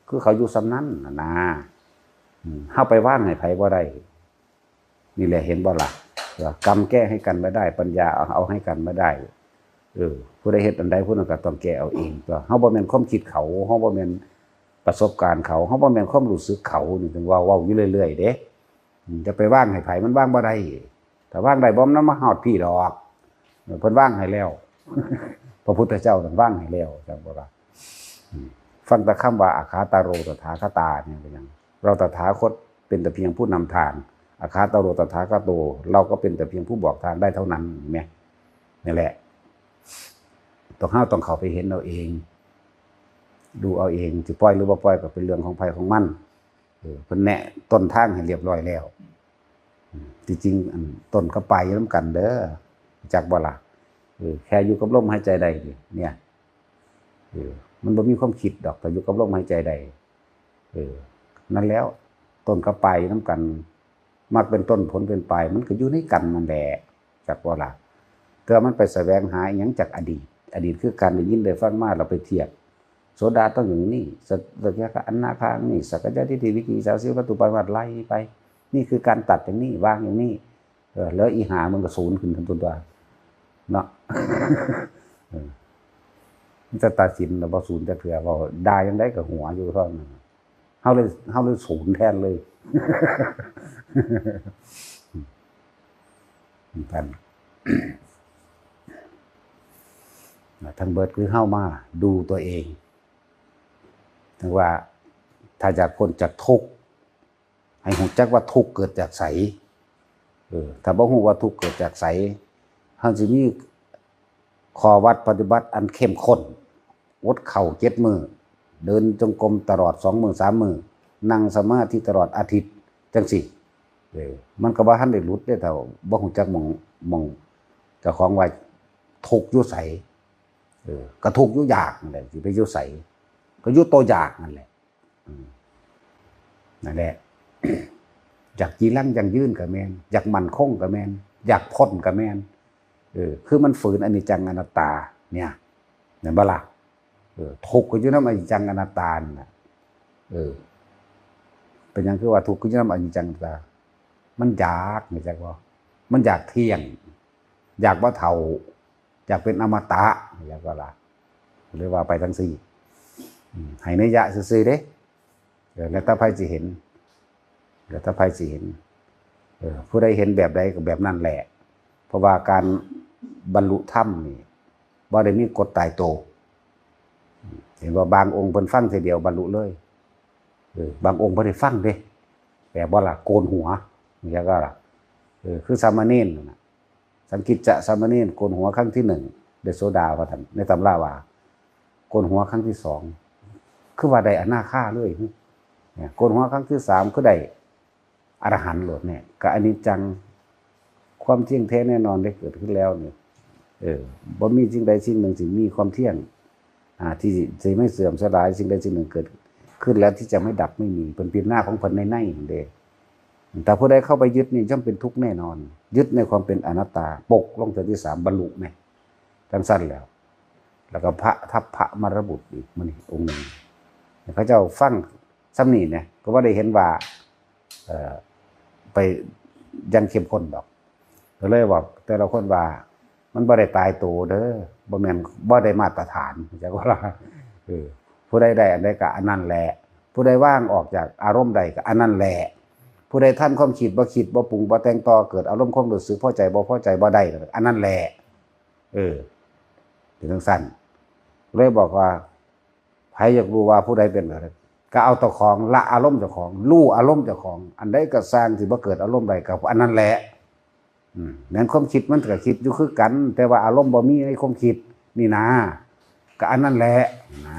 คือเขาอยู่ส่ำนั้นน่ะนะ อืม เฮาไปวางให้ไผบ่ได้ นี่แหละ เห็นบ่ล่ะ ว่ากรรมแก้ให้กันไม่ได้ ปัญญาเอา เอาให้กันไม่ได้ เออ ผู้ใดเฮ็ดอันใด ผู้นั้นก็ต้องแก้เอาเองตั๊ว เฮาบ่แม่นความคิดเขา เฮาบ่แม่นประสบการณ์เขา เฮาบ่แม่นความรู้สึกเขา นี่ถึงว่าเว้าอยู่เรื่อยๆ เด้ อืม จะไปวางให้ไผ มันวางบ่ได้ ถ้าวางได้บ่ มันมาฮอดพี้ดอก เออ เพิ่นวางให้แล้ว พระพุทธเจ้าเพิ่นวางให้แล้ว จังบ่ล่ะ อืม ฟังแต่คำว่า อาคาตาโร ตถาคตา เนี่ยเป็นหยัง เราตถาคตเป็นแต่เพียงผู้นำทาง อาคาตาโร ตถาคโต เราก็เป็นแต่เพียงผู้บอกทางได้เท่านั้น เห็นไหม นี่แหละ ต้อง เฮาต้องเข้าไปเห็นเอาเอง ดูเอาเอง สิปล่อยหรือบ่ปล่อยก็เป็นเรื่องของไผของมัน เออ เพิ่นแนะต้นทางให้เรียบร้อยแล้ว อืม ที่จริง อัน ต้นกับปลายอยู่นำกันเด้อ จักบ่ล่ะ เออ แค่อยู่กับลมหายใจได้นี่ เนี่ย เออ มันบ่มีความคิดดอก ถ้าอยู่กับลมหายใจได้ เออ นั่นแล้ว ต้นกับปลายอยู่นำกัน มรรคเป็นต้น ผลเป็นปลาย มันก็อยู่ในกันนั่นแหละ จักบ่ล่ะ แต่ว่ามันไปแสวงหาอิหยังจากอดีต อดีตคือการได้ยินได้ฟังมา เราไปเทียบ โสดาต้องอย่างนี้ ส สกิทาคา อนาคาอย่างนี้ สักกายทิฏฐิ วิจิกิจฉา สีลพัตตุปามาท ไล่ไป นี่คือการตัดอย่างนี้ วางอย่างนี้ เออ แล้วอีหามันก็ศูนย์ขึ้นทันตัว เนาะ เออ มันจะตัดสินแล้วบ่ศูนย์จักเทื่อ เว้าด่าจั่งใดก็หัวอยู่เท่านั้น เฮาเลย เฮาเลยศูนย์แทนเลย ท่าน ทั้งเบิดคือเฮามาดูตัวเอง ถึงว่าถ้าอยากพ้นจากทุกข์ ให้รู้จักว่าทุกข์เกิดจากไส เออ ถ้าบ่รู้ว่าทุกข์เกิดจากไส เฮาสิมีข้อวัดปฏิบัติอันเข้มข้น อดข้าวเจ็ดมื้อ เดินจงกรมตลอดสองมื้อสามมื้อ นั่งสมาธิตลอดอาทิตย์ จั่งซี้ เออ มันก็บ่ทันได้หลุดเด้ ถ้าบ่รู้จักหม่อง หม่องเจ้าของว่าทุกข์อยู่ไส เออ ก็ทุกข์อยู่อยากนั่นแหละ สิไปอยู่ไส ก็อยู่โตอยากนั่นแหละ อืม นั่นแหละ อยากจีรังยั่งยืนก็แม่น อยากมั่นคงก็แม่น อยากพ้นก็แม่น เออ คือมันฝืนอนิจจังอนัตตา เนี่ย เห็นบ่ล่ะ เออ ทุกข์ก็อยู่นำอนิจจังอนัตตานั่นน่ะ เออ เป็นหยังคือว่าทุกข์ก็อยู่นำอนิจจังอนัตตา มันอยาก รู้จักบ่ มันอยากเที่ยง อยากบ่เฒ่า อยากเป็นอมตะ รู้จักบ่ล่ะ หรือว่าไปจั่งซี้ อืม ให้นัยยะซื่อๆ เด้ เออ แล้วแต่ไผสิเห็น แล้วแต่ไผสิเห็น เออ ผู้ใดเห็นแบบใดก็แบบนั้นแหละ เพราะว่าการบรรลุธรรมนี่ บ่ได้มีกฎตายตัว เห็นว่าบางองค์เพิ่นฟังทีเดียวบรรลุเลย เออ บางองค์บ่ได้ฟังเด้ แบบว่าล่ะ โกนหัว อย่างเงี้ยก็ล่ะ เออ คือสามเณรนั่นน่ะ สังกิจจะสามเณร โกนหัวครั้งที่หนึ่ง ได้โสดา ว่าซั่น ในตำราว่า โกนหัวครั้งที่สอง คือว่าได้อนาคาเลย เนี่ย โกนหัวครั้งที่สาม คือได้ อรหันต์โลดเนี่ย ก็อนิจจัง ความเที่ยงแท้แน่นอนได้เกิดขึ้นแล้วเนี่ย เออ บ่มีสิ่งใดสิ่งหนึ่งที่มีความเที่ยง อ่า ที่สิไม่เสื่อมสลาย สิ่งใดสิ่งหนึ่งเกิดขึ้นแล้วที่จะไม่ดับไม่มี เพิ่นพิจารณาของเพิ่นในในนั่นเด้ แต่ผู้ใดเข้าไปยึดนี่ย่อมเป็นทุกข์แน่นอน ยึดในความเป็นอนัตตา ปกลงเทื่อที่สาม บรรลุแม่น จั่งซั่นแล้ว แล้วก็พระทัพพระมรบุตรอีกมื้อนี้องค์หนึ่ง เขาเจ้าฟังส่ำนี้เนี่ย ก็บ่ได้เห็นว่า เอ่อ ไปยังเข้มข้นดอก ก็เลยว่าแต่ละคนว่า มันบ่ได้ตายตัวเด้อ บ่แม่น บ่ได้มาตรฐาน จักว่าล่ะ เออ ผู้ใดได้อันใดก็อันนั้นแหละ ผู้ใดวางออกจากอารมณ์ใดก็อันนั้นแหละ ผู้ใดทันความคิด บ่คิด บ่ปรุง บ่แต่งต่อ เกิดอารมณ์ความรู้สึกพอใจ บ่พอใจ บ่ได้ อันนั้นแหละ เออ เป็นจั่งซั้น เลยบอกว่า ไผอยากรู้ว่าผู้ใดเป็นแบบใด ก็เอาเจ้าของ ละอารมณ์เจ้าของ รู้อารมณ์เจ้าของ อันใดก็ซ่างที่บ่เกิดอารมณ์ใดก็อันนั้นแหละ อืม แม่นความคิดมันก็คิดอยู่คือกัน แต่ว่าอารมณ์บ่มีในความคิด นี่นะ ก็อันนั้นแหละ นะ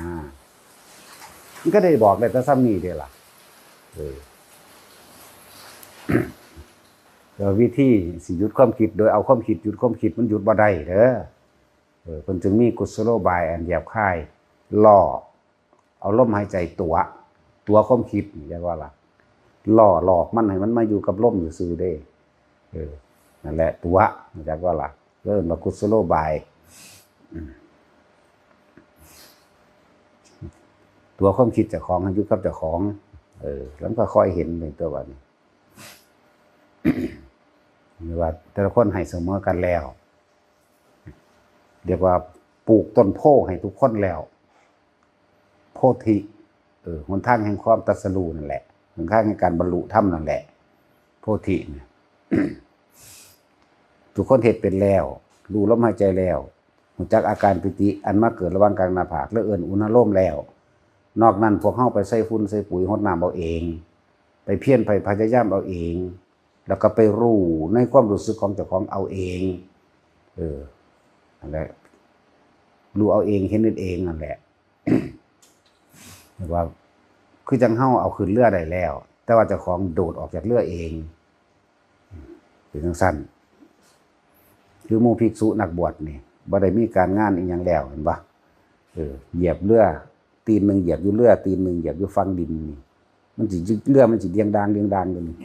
มันก็ได้บอกได้แต่ซ้ำนี้เด้ล่ะ เออ แล้ววิธีสิหยุดความคิด โดยเอาความคิดหยุดความคิด มันหยุดบ่ได้เด้อ เออ เพิ่นจึงมีกุศโลบายอันหยาบคาย ล่อ เอาลมหายใจตั๋ว ตั๋วความคิด จักว่าล่ะ ล่อหลอกมันให้มันมาอยู่กับลมซื่อๆเด้ เออ นั่นแหละตั๋ว จักว่าล่ะ เอิ้นว่ากุศโลบาย อืม ตั๋วความคิดเจ้าของให้อยู่กับเจ้าของ เออ แล้วมันก็ค่อยเห็นเป็นตัวบัดนี้ หรือว่าแต่ละคนให้เสมอกันแล้ว เรียกว่าปลูกต้นโพธิ์ให้ทุกคนแล้ว โพธิ เออ หนทางแห่งความตรัสรู้นั่นแหละ หนทางแห่งการบรรลุธรรมนั่นแหละ โพธิเนี่ย ทุกคนเฮ็ดเป็นแล้ว รู้ลมหายใจแล้ว รู้จักอาการปีติอันมาเกิดระหว่างกลางหน้าผาก และเอิ้นอุณาโลมแล้ว นอกนั้นพวกเฮาไปใส่ฝุ่นใส่ปุ๋ยหดน้ำเอาเอง ไปเพียรไปพยายามเอาเอง แล้วก็ไปรู้ในความรู้สึกของเจ้าของเอาเอง เออ นั่นแหละ รู้เอาเอง เห็นเองนั่นแหละ เรียกว่า คือจั่งเฮาเอาขึ้นเรือได้แล้ว แต่ว่าเจ้าของโดดออกจากเรือเอง เป็นจั่งซั้น คือหมู่ภิกษุนักบวชนี่ บ่ได้มีการงานอิหยังแล้ว เห็นบ่ เออ เหยียบเรือ ตีนหนึ่งเหยียบอยู่เรือ ตีนหนึ่งเหยียบอยู่ฝั่งดินนี่ มันสิ เรือมันสิเดียงดางเดียงดางอยู่นี่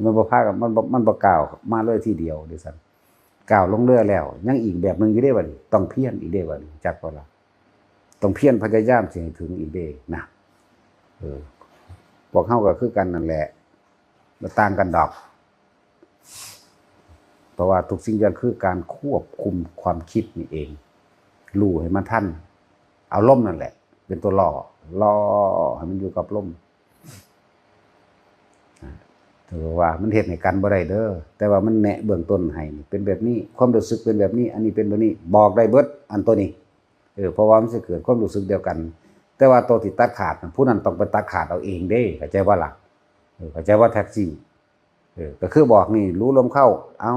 มันบ่พากัน มันบ่ มันบ่ก้าวมาเลยทีเดียวเด้ซั้น ก้าวลงเรือแล้ว ยังอีกแบบหนึ่งอยู่เด้บัดนี้ ต้องเพียรอีกเด้บัดนี้ จักบ่ล่ะ ต้องเพียรพยายามสิให้ถึงอีกเด้นะ เออ พวกเฮาก็คือกันนั่นแหละ บ่ต่างกันดอก เพราะว่าทุกสิ่งอย่างคือการควบคุมความคิดนี่เอง รู้ให้มันทัน เอาลมนั่นแหละ เป็นตัวล่อ ล่อให้มันอยู่กับลม ถือว่ามันเฮ็ดให้กันบ่ได้เด้อ แต่ว่ามันแนะเบื้องต้นให้นี่ เป็นแบบนี้ ความรู้สึกเป็นแบบนี้ อันนี้เป็นแบบนี้ บอกได้เบิด อันตัวนี้ เออ เพราะว่ามันสิเกิดความรู้สึกเดียวกัน แต่ว่าตัวที่ตัดขาดน่ะ ผู้นั้นต้องไปตัดขาดเอาเองเด้ เข้าใจบ่ล่ะ เออ เข้าใจว่าแท็กซี่ เออ ก็คือบอกนี่ รู้ลมเข้า เอ้า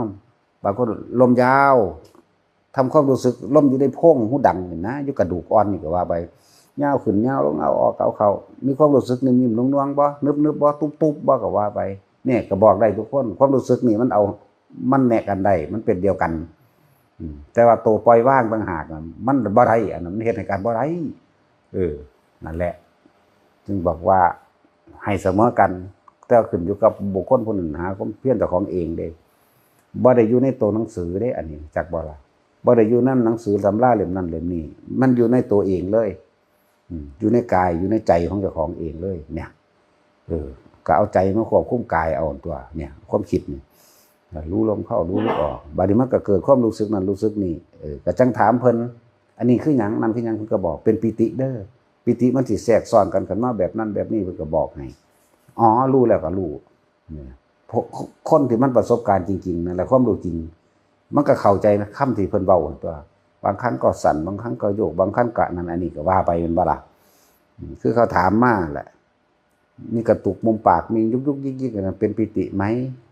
บางคนลมยาว ทำความรู้สึกลมอยู่ในโพรงหูดังนี่นะ อยู่กระดูกอ่อนนี่ก็ว่าไป ยาวขึ้นยาวลง เอาออกเอาเข้า มีความรู้สึกนิ่มๆนวลๆบ่ นึบๆบ่ ตุ๊บๆบ่ ก็ว่าไป เนี่ย ก็บอกได้ทุกคน ความรู้สึกนี่มันเอา มันแนะกันได้ มันเป็นเดียวกัน อืม แต่ว่าตัวปล่อยวางต่างหากน่ะ มันบ่ได้ อันนั้นมันเฮ็ดให้กันบ่ได้ เออ นั่นแหละ จึงบอกว่าให้เสมอกัน แต่ขึ้นอยู่กับบุคคลผู้นั้นหาความเพียรเจ้าของเองเด้ บ่ได้อยู่ในตัวหนังสือเด้ อันนี้จักบ่ล่ะ บ่ได้อยู่ในหนังสือตำราเล่มนั้นเล่มนี้ มันอยู่ในตัวเองเลย อืม อยู่ในกาย อยู่ในใจของเจ้าของเองเลย เนี่ย เออ ก็เอาใจมาควบคุมกายเอาตัว เนี่ย ความคิดนี่ รู้ลมเข้า รู้ลมออก บัดนี้มันก็เกิดความรู้สึกนั้นรู้สึกนี้ เออ ก็จั่งถามเพิ่น อันนี้คือหยัง นั่นคือหยัง เพิ่นก็บอก เป็นปีติเด้อ ปีติมันสิแทรกซ้อนกันขึ้นมาแบบนั้นแบบนี้ เพิ่นก็บอกให้ อ๋อ รู้แล้วก็รู้ เนี่ย พวกคนที่มันประสบการณ์จริงๆนั่นแหละ ความรู้จริง มันก็เข้าใจนะ คำที่เพิ่นเว้าตัว บางครั้งก็สั่น บางครั้งก็โยก บางครั้งก็นั่น อันนี้ก็ว่าไป แม่นบ่ล่ะ อืม คือเขาถามมาแหละ มีกระตุกมุมปาก มียุกยุกยิกยิก อันนั้นเป็นปีติไหม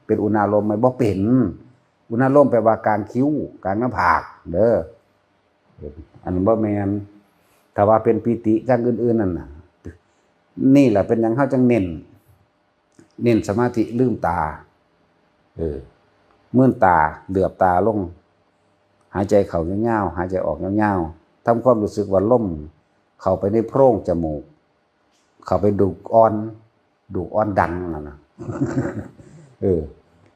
เป็นอุณาโลมไหม บ่เป็น อุณาโลมแปลว่ากลางคิ้ว กลางหน้าผาก เด้อ อันนั้นบ่แม่น ถ้าว่าเป็นปีติอย่างอื่นๆนั่นน่ะ นี่แหละเป็นหยังเฮาจั่งเน้น เน้นสมาธิ ลืมตา เออ มืนตา เหลือบตาลง หายใจเข้ายาวๆ หายใจออกยาวๆ ทำความรู้สึกว่าลมเข้าไปในโพรงจมูก เข้าไปดูกอ่อน ดูกอ่อนดังนั่นน่ะ เออ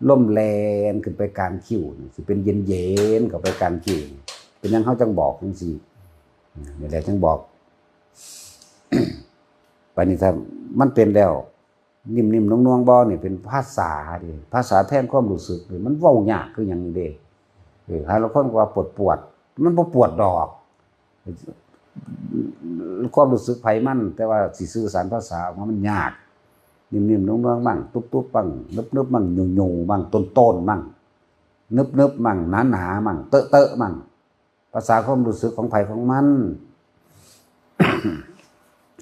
ลมแล่นขึ้นไปกลางคิ้วนี่ สิเป็นเย็นๆ เข้าไปกลางคิ้ว เป็นหยังเฮาจั่งบอกจั่งซี้ นี่แหละจั่งบอก บัดนี้ถ้ามันเป็นแล้ว นิ่มๆนวลๆบ่ นี่เป็นภาษาเด้ ภาษาแทนความรู้สึกนี่ มันเว้ายากคือหยังนี่เด้ เออ หาลางคนก็ว่าปวดปวด มันบ่ปวดดอก ความรู้สึกไผมัน แต่ว่าสิสื่อสารภาษาออกมามันยาก นิ่มๆ นุ่มๆ มั่ง ตุ๊บๆ มั่ง นึบๆ มั่ง หยูๆ มั่ง ต้นๆ มั่ง นึบๆ มั่ง หนาๆ มั่ง เตอะๆ มั่ง ภาษาความรู้สึกของไผของมัน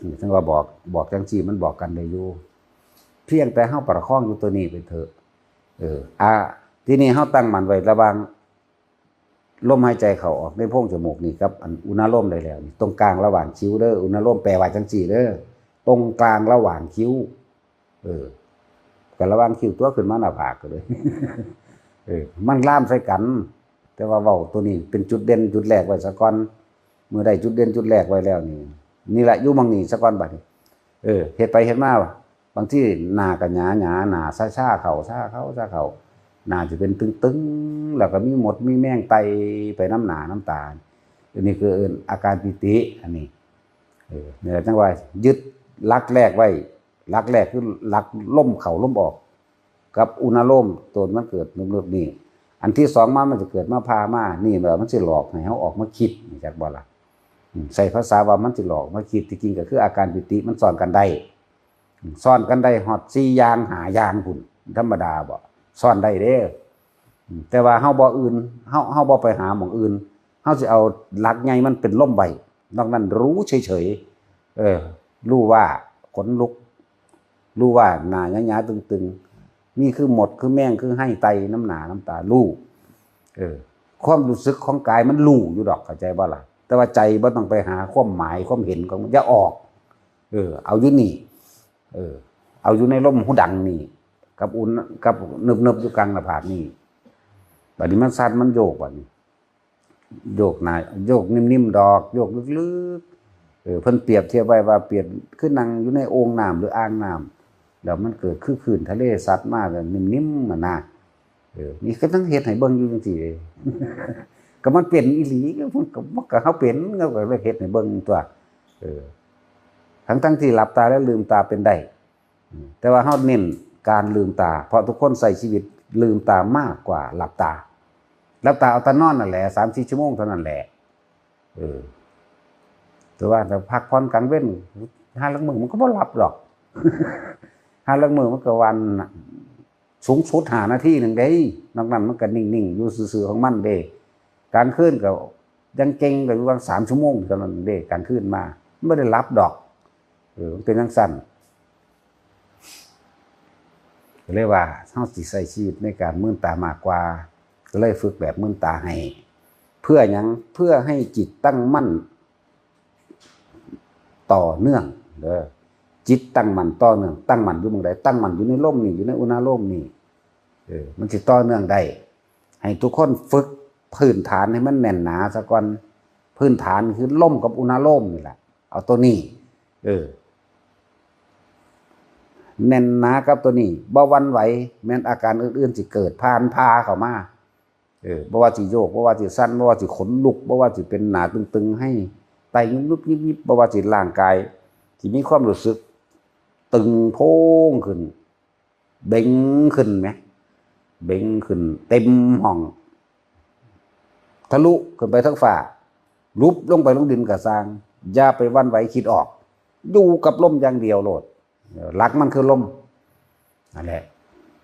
นี่ถึงว่าบอก บอกจังซี่มันบอกกันได้อยู่ เพียงแต่เฮาประคองอยู่ตัวนี้ไปเถอะ เออ อ่ะ ทีนี้เฮาตั้งมั่นไว้ระหว่างลมหายใจเข้าออกในโพรงจมูกนี่กับอันอุณาโลมได้แล้วนี่ ตรงกลางระหว่างคิ้วเด้อ อุณาโลมแปลว่าจังซี่เด้อ ตรงกลางระหว่างคิ้ว เออ ก็ระหว่างคิ้วตัวขึ้นมาหน้าผากก็เลย เออ มันลามใส่กัน แต่ว่าเว้าตัวนี้เป็นจุดเด่นจุดแรกไว้ซะก่อน เมื่อได้จุดเด่นจุดแรกไว้แล้วนี่ นี่แหละอยู่หม่องนี้ซะก่อนบัดนี้ เออ เฮ็ดไปเฮ็ดมา บางทีหน้าก็หยาๆ หน้าซ่าๆ เข้า ซ่าเข้า ซ่าเข้า หน้าสิเป็นตึงๆ แล้วก็มีมดมีแมงไต่ไปนำหน้านำตา อันนี้คือเอิ้นอาการปีติ อันนี้ เออ นี่แหละจั่งว่ายึดหลักแรกไว้ หลักแรกคือหลักลมเข้าลมออก กับอุณาโลมตัวมันเกิดนึบๆ นี่ อันที่สองมามันจะเกิดมาพามา นี่แหละมันสิหลอกให้เฮาออกมาคิด นี่จักบ่ล่ะ อืม ใช้ภาษาว่ามันสิหลอกมาคิด ที่จริงก็คืออาการปีติมันซ่อนกันได้ อืม ซ่อนกันได้ฮอดสี่อย่างห้าอย่างพุ้น ธรรมดาบ่ ซ่อนได้เด้ อืม แต่ว่าเฮาบ่อื่น เฮา เฮาบ่ไปหาหม่องอื่น เฮาสิเอาหลักใหญ่มันเป็นลมไว้ นอกนั้นรู้เฉยๆ เออ รู้ว่าขนลุก รู้ว่าหน้าหยาๆ ตึงๆ นี่คือมด คือแมง คือไฮ่ไต่นำหน้านำตา รู้ เออ ความรู้สึกของกายมันรู้อยู่ดอก เข้าใจบ่ล่ะ แต่ว่าใจบ่ต้องไปหาความหมายความเห็นของมัน อย่าออก เออ เอาอยู่นี่ เออ เอาอยู่ในลมหูดังนี่ กับอุ่น กับนึบๆ อยู่กลางหน้าผากนี่ บัดนี้มันสั่นมันโยกบัดนี้ โยกหน้า โยกนิ่มๆ ดอก โยกลึกๆ เออ เพิ่นเปรียบเทียบไว้ว่าเปรียบคือนั่งอยู่ในโอ่งน้ำหรืออ่างน้ำ แล้วมันเกิดคือคลื่นทะเลซัดมาแล้วนิ่มๆ หั่นนะ เออ นี่ก็ต้องเฮ็ดให้เบิ่งอยู่จังซี่เด้ ก็มันเป็นอีหลี ก็มันก็ มันก็เฮาเป็น เฮาก็เลยเฮ็ดให้เบิ่งตั่ว เออ ทั้งๆ ที่หลับตาและลืมตาเป็นได้ อืม แต่ว่าเฮาเน้นการลืมตา เพราะทุกคนใช้ชีวิตลืมตามากกว่าหลับตา หลับตาเอาแต่นอนนั่นแหละ สามสี่ชั่วโมงเท่านั้นแหละ เออ แต่ว่าถ้าพักผ่อนกลางเว็น ห้าลางมื้อมันก็บ่หลับดอก ห้าลางมื้อมันก็วันน่ะ สูงสุดห้านาทีหนึ่งเด้ นอกนั้นมันก็นิ่งๆ อยู่ซื่อๆ ของมันเด้ กลางคืนก็ยังเก่งก็อยู่ประมาณสามชั่วโมงเท่านั้นเด้ กลางคืนมา มันบ่ได้หลับดอก เออ มันเป็นจั่งซั้น ก็เลยว่าเฮาสิใช้ชีวิตในการมืนตามากกว่า ก็เลยฝึกแบบมืนตาให้ เพื่อหยัง เพื่อให้จิตตั้งมั่นต่อเนื่องเด้อ จิตตั้งมั่นต่อเนื่อง ตั้งมั่นอยู่หม่องใด ตั้งมั่นอยู่ในลมนี่ อยู่ในอุณาโลมนี่ เออ มันสิต่อเนื่องได้ ให้ทุกคนฝึกพื้นฐานให้มันแน่นหนาซะก่อน พื้นฐานคือลมกับอุณาโลมนี่แหละ เอาตัวนี้ เออ แน่นหนากับตัวนี้ บ่หวั่นไหว แม้นอาการอื่นๆ สิเกิดผ่านพาเข้ามา เออ บ่ว่าสิโยก บ่ว่าสิสั่น บ่ว่าสิขนลุก บ่ว่าสิเป็นหน้าตึงๆ ไฮ่ไต่ยุบๆ ยิบๆ บ่ว่าสิร่างกาย สิมีความรู้สึกตึงโพงขึ้น เบ่งขึ้นแหม เบ่งขึ้นเต็มห้อง ทะลุขึ้นไปเทิงฟ้า หลุบลงไปลงดินก็ซ่าง อย่าไปหวั่นไหวคิดออก อยู่กับลมอย่างเดียวโลด หลักมันคือลม นั่นแหละ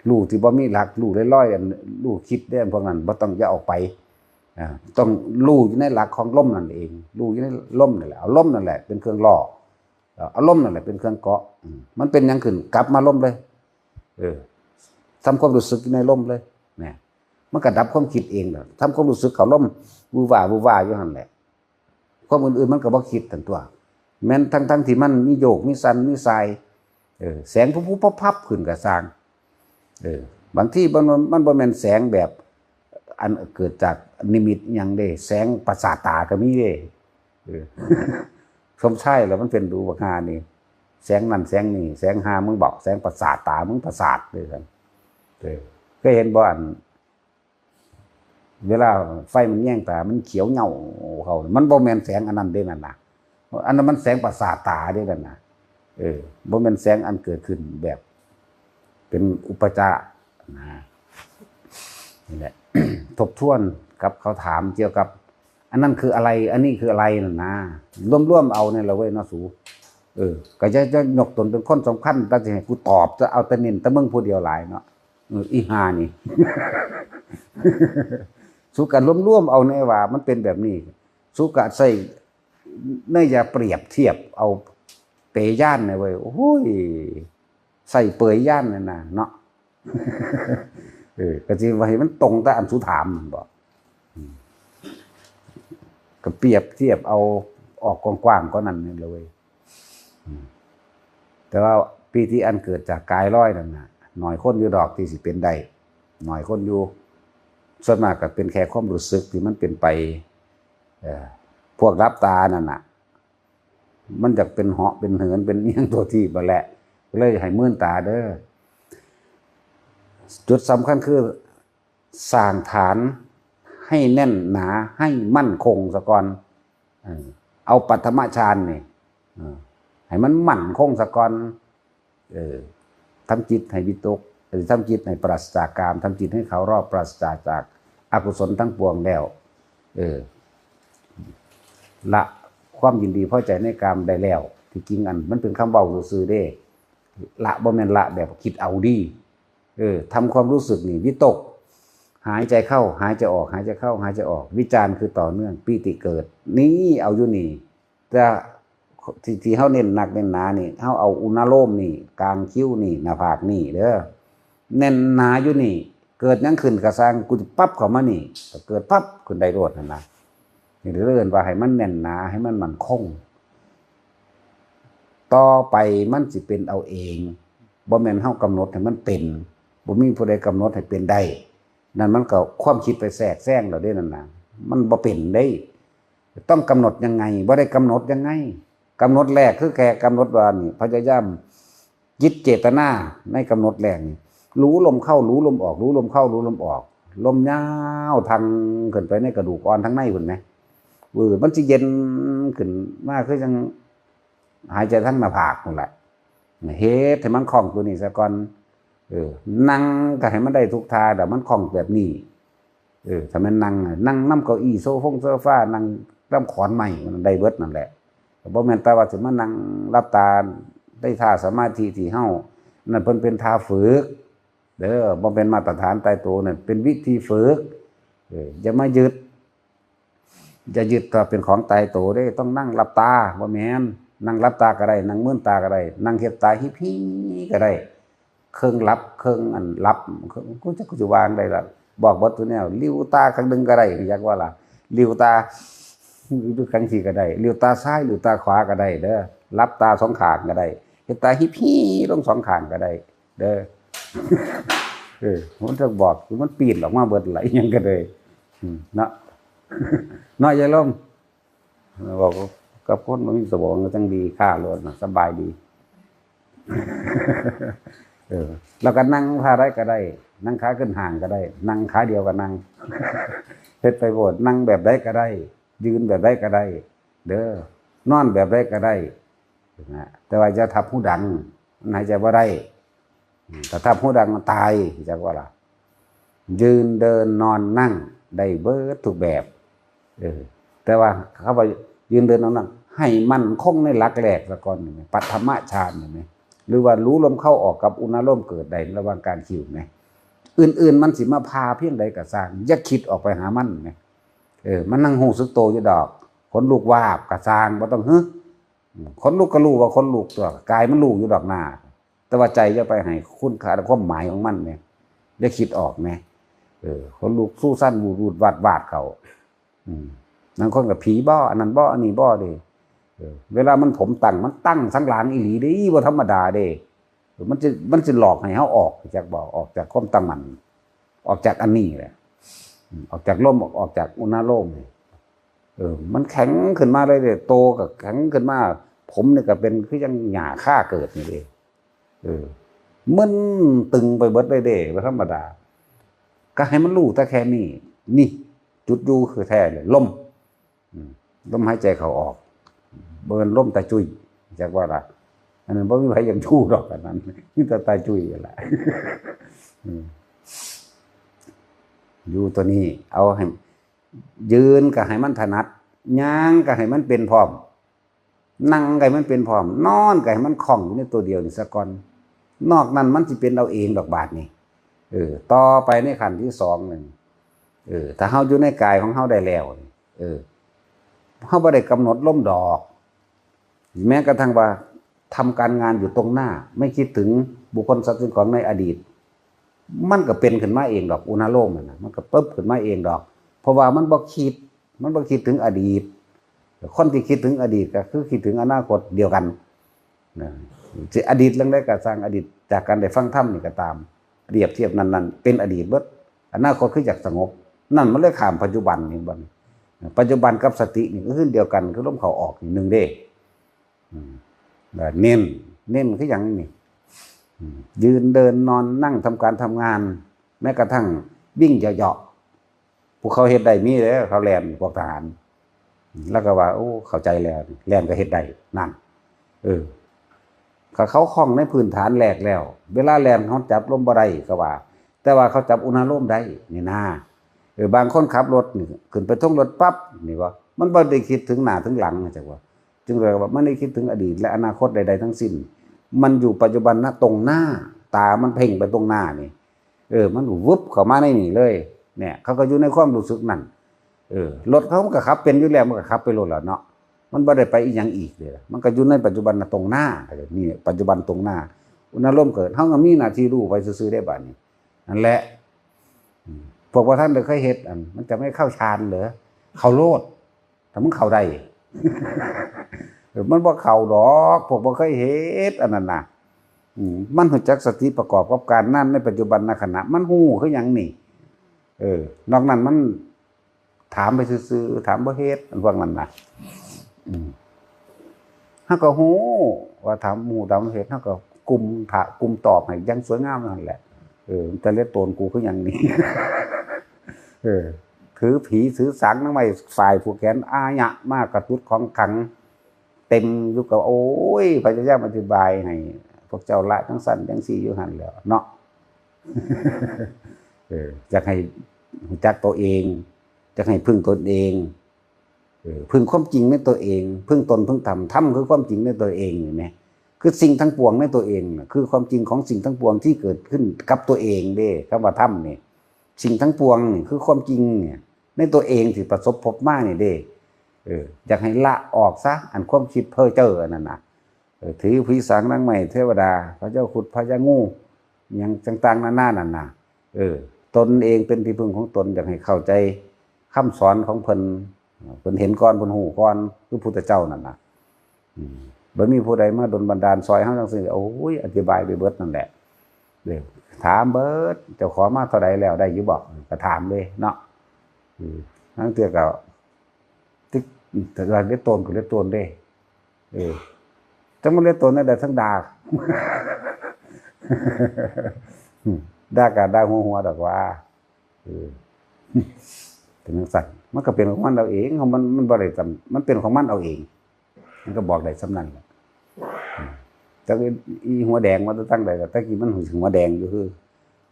รู้ที่บ่มีหลัก รู้ลอยๆ อัน รู้คิดเด้ อันพวกนั้นบ่ต้อง อย่าออกไป อ่า ต้องรู้อยู่ในหลักของลมนั่นเอง รู้อยู่ในลมนั่นแหละ เอาลมนั่นแหละเป็นเครื่องล่อ เอาลมนั่นแหละเป็นเครื่องเกาะ อืม มันเป็นหยังขึ้น กลับมาลมเลย เออ ทำความรู้สึกอยู่ในลมเลย เนี่ย มันก็ดับความคิดเองแหละ ทำความรู้สึกเข้าลม วือว่า วือว่าอยู่หั่นแหละ ความอื่นๆ มันก็บ่คิดตันตัว แม้นทั้งๆ ที่มันมีโยก มีสั่น มีส่าย เออ แสงพุบๆ พับๆ ขึ้นก็ซ่าง เออ บางทีมัน มันบ่แม่นแสงแบบ อันเกิดจากนิมิตหยังเด้ แสงประสาทตาก็มีเด้ เออ สมชายแล้วมันเป็นดูบักห่านี่ แสงนั่นแสงนี่ แสงห่ามึงบอก แสงประสาทตามึงประสาทเด้ซั่น เออ เคยเห็นบ่ อัน เวลาไฟมันแยงตา มันเขียวเหย้าเข้า มันบ่แม่นแสงอันนั้นเด้นั่นน่ะ อันนั้นมันแสงประสาทตาเด้นั่นน่ะ เออ บ่แม่นแสงอันเกิดขึ้นแบบ เป็นอุปจารนะ นี่แหละ ทบทวน กับเขาถามเกี่ยวกับ อันนั้นคืออะไร อันนี้คืออะไรน่ะนะ รวมๆเอาเนี่ยละเว้ยเนาะสู เออ ก็จะจะยกตนเป็นคนสำคัญ แต่สิให้กูตอบ จะเอาแต่เน้นแต่มึงผู้เดียวหลายเนาะ เออ อีห่านี่ สูกะรวมๆเอาเนี่ยว่ามันเป็นแบบนี้ สูกะใส่ในอย่าเปรียบเทียบเอาเปยญาณเนี่ยเว้ย โอ้ย ใส่เปยญาณเนี่ยนะเนาะ เออ ก็สิว่าให้มันตรงแต่อันสูถามมันบ่ อืม ก็เปรียบเทียบเอาออกกว้างๆก็นั่นนี่เลย อืม แต่ว่าปีติอันเกิดจากกายลอยนั่นน่ะ น้อยคนอยู่ดอกที่สิเป็นได้ น้อยคนอยู่ ส่วนมากก็เป็นแค่ความรู้สึกที่มันเป็นไป เอ่อ พวกหลับตานั่นน่ะ มันอยากเป็นเหาะเป็นเหินเป็นอิหยังตัวที่บ่แหละ เลยให้มื่นตาเด้อ จุดสำคัญคือ สร้างฐานให้แน่นหนา ให้มั่นคงซะก่อน เออ เอาปฐมฌานนี่ เออ ให้มันมั่นคงซะก่อน เออ ทำจิตให้วิตก เออ ทำจิตให้ปราศจากกาม ทำจิตให้เขารอบปราศจากอกุศลทั้งปวงแล้ว เออ ละความยินดีพอใจในกามได้แล้ว ที่จริงอันมันเป็นคำเว้าซื่อๆเด้ ละบ่แม่นละแบบคิดเอาดี เออ ทำความรู้สึกนี่ วิตก หายใจเข้า หายใจออก หายใจเข้า หายใจออก วิจารณ์คือต่อเนื่อง ปีติเกิด นี่เอาอยู่นี่ แต่ที่ ที่เฮาเน้นหนักเน้นหนานี่ เฮาเอาอุณาโลมนี่ กลางคิ้วนี่ หน้าผากนี่เด้อ แน่นหนาอยู่นี่ เกิดหยังขึ้นก็ซ่าง กูจะปั๊บเข้ามานี่ ก็เกิดปั๊บขึ้นได้โลดหั่นนะ นี่เรียกว่าให้มันแน่นหนา ให้มันมั่นคง ต่อไปมันสิเป็นเอาเอง บ่แม่นเฮากำหนดให้มันเป็น บ่มีผู้ใดกำหนดให้เป็นได้ นั่นมันก็ความคิดไปแทรกแซงแล้วเด้นั่นน่ะ มันบ่เป็นเด้ ต้องกำหนดยังไง บ่ได้กำหนดยังไง กำหนดแรกคือแค่กำหนดว่านี่ พยายามจิตเจตนาในกำหนดแรกนี่ รู้ลมเข้า รู้ลมออก รู้ลมเข้า รู้ลมออก ลมยาวทางขึ้นไปในกระดูกอ่อนทางในพุ้นแหม เออ มันสิเย็นขึ้นมาคือจั่งหายใจทางหน้าผากนั่นแหละ เฮ็ดให้มันคล่องตัวนี้ซะก่อน เออ นั่งก็ให้มันได้ทุกท่า แต่มันคล่องแบบนี้ เออ ถ้าแม่นนั่งน่ะ นั่งนำเก้าอี้โซฟงโซฟา นั่งนำขอนไม้ มันได้เบิดนั่นแหละ บ่แม่นแต่ว่าสิมานั่งหลับตาได้ท่าสมาธิที่เฮา นั่นเพิ่นเป็นท่าฝึก เด้อ บ่เป็นมาตรฐานตายตัว นั่นเป็นวิธีฝึก เออ อย่ามายึด อย่ายึดว่าเป็นของตายตัวเด้ ต้องนั่งหลับตา บ่แม่น นั่งหลับตาก็ได้ นั่งมืนตาก็ได้ นั่งเฮ็ดตาฮิปๆก็ได้ เครื่องหลับ เครื่องอันหลับ กูจักกูสิวางได้ล่ะ บอกเบิดทุกแนว หลิ้วตาข้างหนึ่งก็ได้ อยากว่าล่ะ หลิ้วตา ดูข้างที่ก็ได้ หลิ้วตาซ้าย หลิ้วตาขวาก็ได้เด้อ หลับตาสองข้างก็ได้ เฮ็ดตาฮิปๆลงสองข้างก็ได้ เด้อ เออ มันจะบอก มันปีนออกมาเบิดหลายอย่างก็เลย อืม เนาะ เนาะ ยายลม บอกกับคนบ่มีสมองก็จังดี ค่ารถน่ะ สบายดี เออ แล้วก็นั่งท่าใดก็ได้ นั่งขาขึ้นห้างก็ได้ นั่งขาเดียวก็นั่ง เฮ็ดไปโพด นั่งแบบใดก็ได้ ยืนแบบใดก็ได้ เด้อ นอนแบบใดก็ได้ นะ แต่ว่าอย่าทับหูดัง มันหายใจบ่ได้ อืม ถ้าทับหูดังมันตาย จักว่าล่ะ ยืนเดินนอนนั่งได้เบิดทุกแบบ เออ แต่ว่าเขาว่ายืนเดินนอนนั่ง ให้มั่นคงในหลักแรกซะก่อน นี่แหม ปฐมฌาน นี่แหม หรือว่ารู้ลมเข้าออกกับอุณาโลมเกิดได้ระหว่างกลางคิ้ว นี่แหม อื่นๆมันสิมาพาเพียงใดก็ซ่าง อย่าคิดออกไปหามัน นี่แหม เออ มันนั่งรู้สึกโตอยู่ดอก ขนลุกวาบก็ซ่าง บ่ต้อง หึ อืม ขนลุกก็รู้ว่าขนลุกตั๊ว กายมันรู้อยู่ดอกนา แต่ว่าใจอย่าไปให้คุณค่าและความหมายของมัน นี่แหม อย่าคิดออก นี่แหม เออ ขนลุกสู้สั้น วูดๆวาดๆเข้า อืม บางคนก็ผีบ่ อันนั้นบ่ อันนี้บ่เด้ เออ เวลามันผมตั้ง มันตั้งสันหลังอีหลีเด้ บ่ธรรมดาเด้ เออ มันสิ มันสิหลอกให้เฮาออก จักบ่ ออกจากความตั้งมั่น ออกจากอันนี้แหละ อืม ออกจากลม ออก ออกจากอุณาโลมนี่ เออ มันแข็งขึ้นมาเลยเด้ โตก็แข็งขึ้นมา ผมนี่ก็เป็นคือยังหญ้าคาเกิดนี่เด้ เออ มึนตึงไปเบิดเลยเด้ บ่ธรรมดา ก็ให้มันรู้แต่แค่นี้ นี่ จุดอยู่คือแท้เลย ลม อืม ลมหายใจเข้าออก บ่แม่นลมตาจุ้ย จักว่าล่ะ อันนั้นบ่มีไผอยากอยู่ดอกอันนั้น มีแต่ตาจุ้ยนั่นแหละ อืม อยู่ตัวนี้ เอาให้ ยืนก็ให้มันถนัด ย่างก็ให้มันเป็นพร้อม นั่งก็ให้มันเป็นพร้อม นอนก็ให้มันคล่องอยู่ในตัวเดียวนี่ซะก่อน นอกนั้นมันสิเป็นเอาเองดอกบาดนี่ เออ ต่อไปในขั้นที่สองนั่น เออ ถ้าเฮาอยู่ในกายของเฮาได้แล้วนี่ เออ เฮาบ่ได้กำหนดลมดอก แม้กระทั่งว่าทำการงานอยู่ตรงหน้า ไม่คิดถึงบุคคลสัตว์สิ่งของในอดีต มันก็เป็นขึ้นมาเองดอก อุณาโลมนั่นน่ะ มันก็ปึ๊บขึ้นมาเองดอก เพราะว่ามันบ่คิด มันบ่คิดถึงอดีต คนที่คิดถึงอดีตก็คือคิดถึงอนาคตเดียวกันนะ สิอดีตเรื่องใดก็ซ่าง อดีตจากการได้ฟังธรรมนี่ก็ตาม เปรียบเทียบนั่นๆ เป็นอดีตเบิด อนาคตคืออยากสงบ นั่นมันเลยข้ามปัจจุบันนี่บัดนี้ ปัจจุบันกับสตินี่ก็คือเดียวกัน คือลมเข้าออกนี่หนึ่งเด้ อืม แล้วเน้น เน้นคือหยังนี่ อืม ยืนเดินนอนนั่งทำการทำงาน แม้กระทั่งวิ่งเหยาะๆ ผู้เขาเฮ็ดได้มีเด้อ เขาแล่น พวกทหาร แล้วก็ว่า โอ้ เข้าใจแล้ว แล่นก็เฮ็ดได้ นั่น เออ ก็เขาคล่องในพื้นฐานแรกแล้ว เวลาแล่นเขาจับลมบ่ได้ก็ว่า แต่ว่าเขาจับอุณาโลมได้ นี่นา เออ บางคนขับรถนี่ ขึ้นไปเทิงรถปั๊บ นี่ว่า มันบ่ได้คิดถึงหน้าถึงหลัง จักว่า จึงเรียกว่ามันได้คิดถึงอดีตและอนาคตใดๆทั้งสิ้น มันอยู่ปัจจุบันนะตรงหน้า ตามันเพ่งไปตรงหน้านี่ เออ มันวึบเข้ามาในนี่เลย เนี่ย เขาก็อยู่ในความรู้สึกนั่น เออ รถเขามันก็ขับเป็นอยู่แล้ว มันก็ขับไปโลดแล้วเนาะ มันบ่ได้ไปอีหยังอีกเลย มันก็อยู่ในปัจจุบันนะตรงหน้า นี่ปัจจุบันตรงหน้า อุณาโลมเกิด เขาก็มีหน้าที่รู้ไปซื่อๆได้บัดนี้ นั่นแหละ อืม พวกว่าท่านเลยเคยเฮ็ดอัน มันจะไม่เข้าฌานเหรอ เข้าโลด ถ้ามึงเข้าได้ เออ มันบ่เข้าดอก พวกบ่เคยเฮ็ดอันนั้นน่ะ อืม มันรู้จักสติประกอบกับการนั้นในปัจจุบันขณะ มันฮู้คือหยังนี่ เออ นอกนั้นมันถามไปซื่อๆ ถามบ่เฮ็ด อันพวกนั้นน่ะ อืม เฮาก็ฮู้ว่าถามหมู่ถามเฮ็ด เฮาก็กลุ่มถา กลุ่มตอบให้อย่างสวยงามนั่นแหละ เออ แต่เลียโตนกูคือหยังนี่ เออ ถือผีถือสางนางไม้ ฝ่ายผูกแขนอาญะมากระจุดของขลัง เต็มอยู่กับ โอ้ย พยายามอธิบายให้พวกเจ้าละจังซั่นจังซี่อยู่หั่นแหล้วเนาะ เออ อยากให้รู้จักตัวเอง อยากให้พึ่งตนเอง เออ พึ่งความจริงในตัวเอง พึ่งตน พึ่งธรรม ธรรมคือความจริงในตัวเอง เห็นไหม คือสิ่งทั้งปวงในตัวเองน่ะ คือความจริงของสิ่งทั้งปวงที่เกิดขึ้นกับตัวเองเด้ คำว่าธรรมนี่ สิ่งทั้งปวงนี่คือความจริงเนี่ย ในตัวเองที่ประสบพบมานี่เด้ เออ อยากให้ละออกซะ อันความคิดเพ้อเจ้ออันนั้นน่ะ เออ ถือผีสางนางไม้เทวดา พระเจ้าครุฑ พญางู หยังต่างๆนานานั่นน่ะ เออ ตนเองเป็นที่พึ่งของตน อยากให้เข้าใจคำสอนของเพิ่น เพิ่นเห็นก่อน เพิ่นฮู้ก่อน คือพุทธเจ้านั่นน่ะ อืม บ่มีผู้ใดมาดลบันดาลซอยเฮาจังซี่ โอ้ย อธิบายไปเบิดนั่นแหละ เด้อ ถามเบิด เจ้าของมาเท่าใดแล้ว ได้อยู่บ่ ก็ถามเลยเนาะ อืม ลางเทื่อก็ ตึก แต่ว่าเลียโตนก็เลียโตนเด้ เออ จังมันเลียโตนแนวใด ทั้งด่า ด่าก็ด่าหัวๆดอกว่า เออ เป็นจังซั่น มันก็เป็นของมันเอาเอง ของมัน มันบ่ได้จำ มันเป็นของมันเอาเอง มันก็บอกได้ส่ำนั้นแหละ อืม จักอีหัวแดงมาแต่ทางใดล่ะ แต่กี้มันหัวแดงอยู่ คือ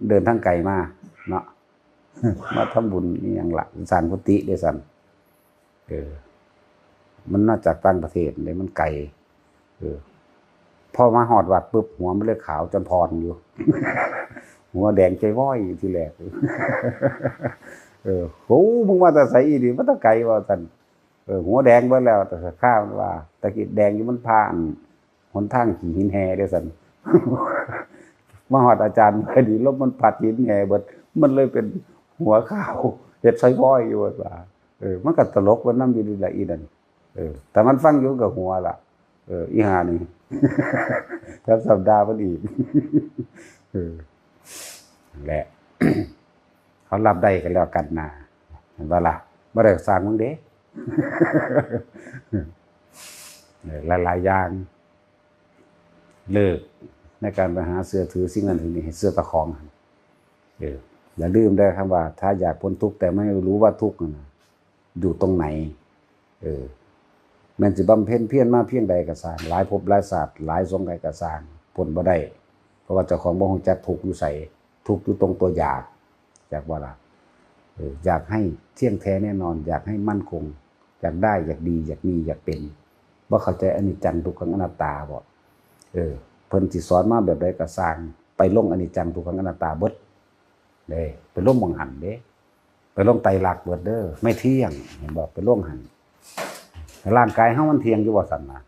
เดินทางไกลมาเนาะ มาทำบุญอีหยังล่ะ สร้างกุฏิเด้ซั่น เออ มันมาจากต่างประเทศเด้ มันไกล เออ พอมาฮอดวัดปุ๊บ หัวมันเลยขาวจนพอนอยู่ หัวแดงใจว้อยอยู่ทีแรก เออ โห มึงมาแต่ไสอีหลี มาแต่ไกลว่าซั่น เออ หัวแดงเบิดแล้ว แต่ข้ามันว่า แต่กี้แดงอยู่ มันผ่านหนทางขี้หินแห่เด้ซั่น มาฮอดอาจารย์พอดี ลมมันพัดหินแห่เบิด มันเลยเป็นหัวขาว เฮ็ดใส่ว้อยอยู่ว่า เออ มันก็ตลกว่านำอยู่นี่ล่ะอีนั่น เออ แต่มันฟังอยู่มันก็หัวล่ะ เออ อีห่านี่ แถมสัปดาห์มันอีก เออ นั่นแหละ เขารับได้กันแล้วกันนะ เห็นบ่ล่ะ บ่ได้สร้างมึงเด้ เออ หลายๆอย่าง เลิกในการไปหาเชื่อถือสิ่งนั้นสิ่งนี้ ให้เชื่อเจ้าของ เออ อย่าลืมเด้อ คำว่า ถ้าอยากพ้นทุกข์แต่ไม่รู้ว่าทุกข์นั่นน่ะ อยู่ตรงไหน เออ แม่นสิบำเพ็ญเพียรมาเพียงใดก็ซ่าง หลายภพหลายชาติ หลายสงไขก็ซ่าง พ้นบ่ได้ เพราะว่าเจ้าของบ่ฮู้จักทุกข์อยู่ไส ทุกข์อยู่ตรงตัวอยาก จักบ่ล่ะ เออ อยากให้เที่ยงแท้แน่นอน อยากให้มั่นคง อยากได้ อยากดี อยากมี อยากเป็น บ่เข้าใจอนิจจังทุกขังอนัตตาบ่ เออ เพิ่นสิสอนมาแบบใดก็ซ่าง ไปลงอนิจจังทุกขังอนัตตาเบิดเด้ ไปลงหม่องหั่นเด้ ไปลงไตรลักษณ์เบิดเด้อ ไม่เที่ยง เห็นบ่ ไปลงหั่น ร่างกายเฮามันเที่ยงอยู่บ่ซั่นนะ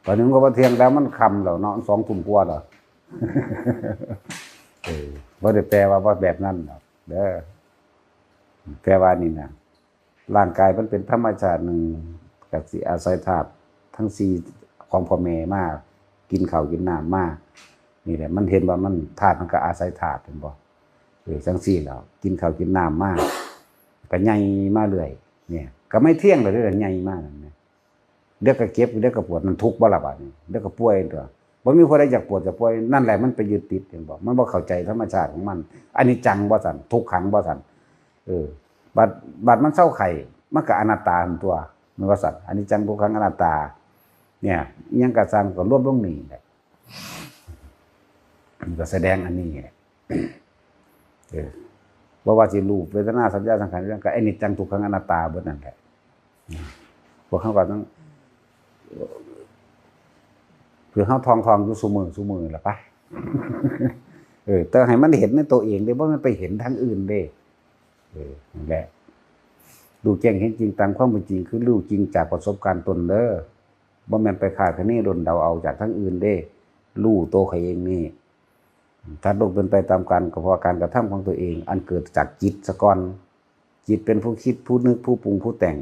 ตอนนี้มันก็บ่เที่ยงแล้ว มันค่ำแล้วเนาะ สองทุ่มกว่าแล้ว เออ บ่ได้แปลว่า ว่าแบบนั้นดอกเด้อ แปลว่านี่นะ ร่างกายมันเป็นธรรมชาติหนึ่ง ก็สิอาศัยธาตุทั้งสี่ของพ่อแม่มา กินข้าวกินน้ำมา นี่แหละ มันเห็นว่ามัน ธาตุมันก็อาศัยธาตุ เห็นบ่ เออ จั่งซี้แหล้ว กินข้าวกินน้ำมา ก็ใหญ่มาเรื่อย เนี่ย ก็ไม่เที่ยงเลยเด้อ ใหญ่มานั่นนะ เดี๋ยวก็เจ็บ เดี๋ยวก็ปวด มันทุกข์บ่ล่ะบาดนี้ เดี๋ยวก็ป่วยตั๊ว บ่มีผู้ใดอยากปวดอยากป่วย นั่นแหละมันไปยึดติด เห็นบ่ มันบ่เข้าใจธรรมชาติของมัน อนิจจังบ่ซั่น ทุกขังบ่ซั่น เออ บัด บัดมันเซาไข้ มันก็อนัตตาหั่นตั๊ว แม่นบ่ซั่น อนิจจังทุกขังอนัตตา เนี่ย อิหยังก็ซ่างก็รวมลงนี่แหละ มันก็แสดงอันนี้แหละ เออ บ่ว่าสิรูป เวทนา สัญญา สังขาร วิญญาณ ก็อนิจจังทุกขังอนัตตาเบิดนั่นแหละ พวกเขาก็ต้อง คือเขาท่องๆอยู่ซุมื้อซุมื้อล่ะไป เออ แต่ให้มันเห็นในตัวเองเด้ บ่แม่นไปเห็นทางอื่นเด้ เออ นั่นแหละ รู้แจ้งเห็นจริงตามความเป็นจริง คือรู้จริงจากประสบการณ์ตนเด้อ บ่แม่นไปคาดคะเนด้นเดาเอาจากทางอื่นเด้ รู้ตัวเขาเองนี่ ธาตุโลกเป็นไปตามกาล ก็เพราะการกระทำของตัวเอง อันเกิดจากจิตซะก่อน จิตเป็นผู้คิด ผู้นึก ผู้ปรุง ผู้แต่ง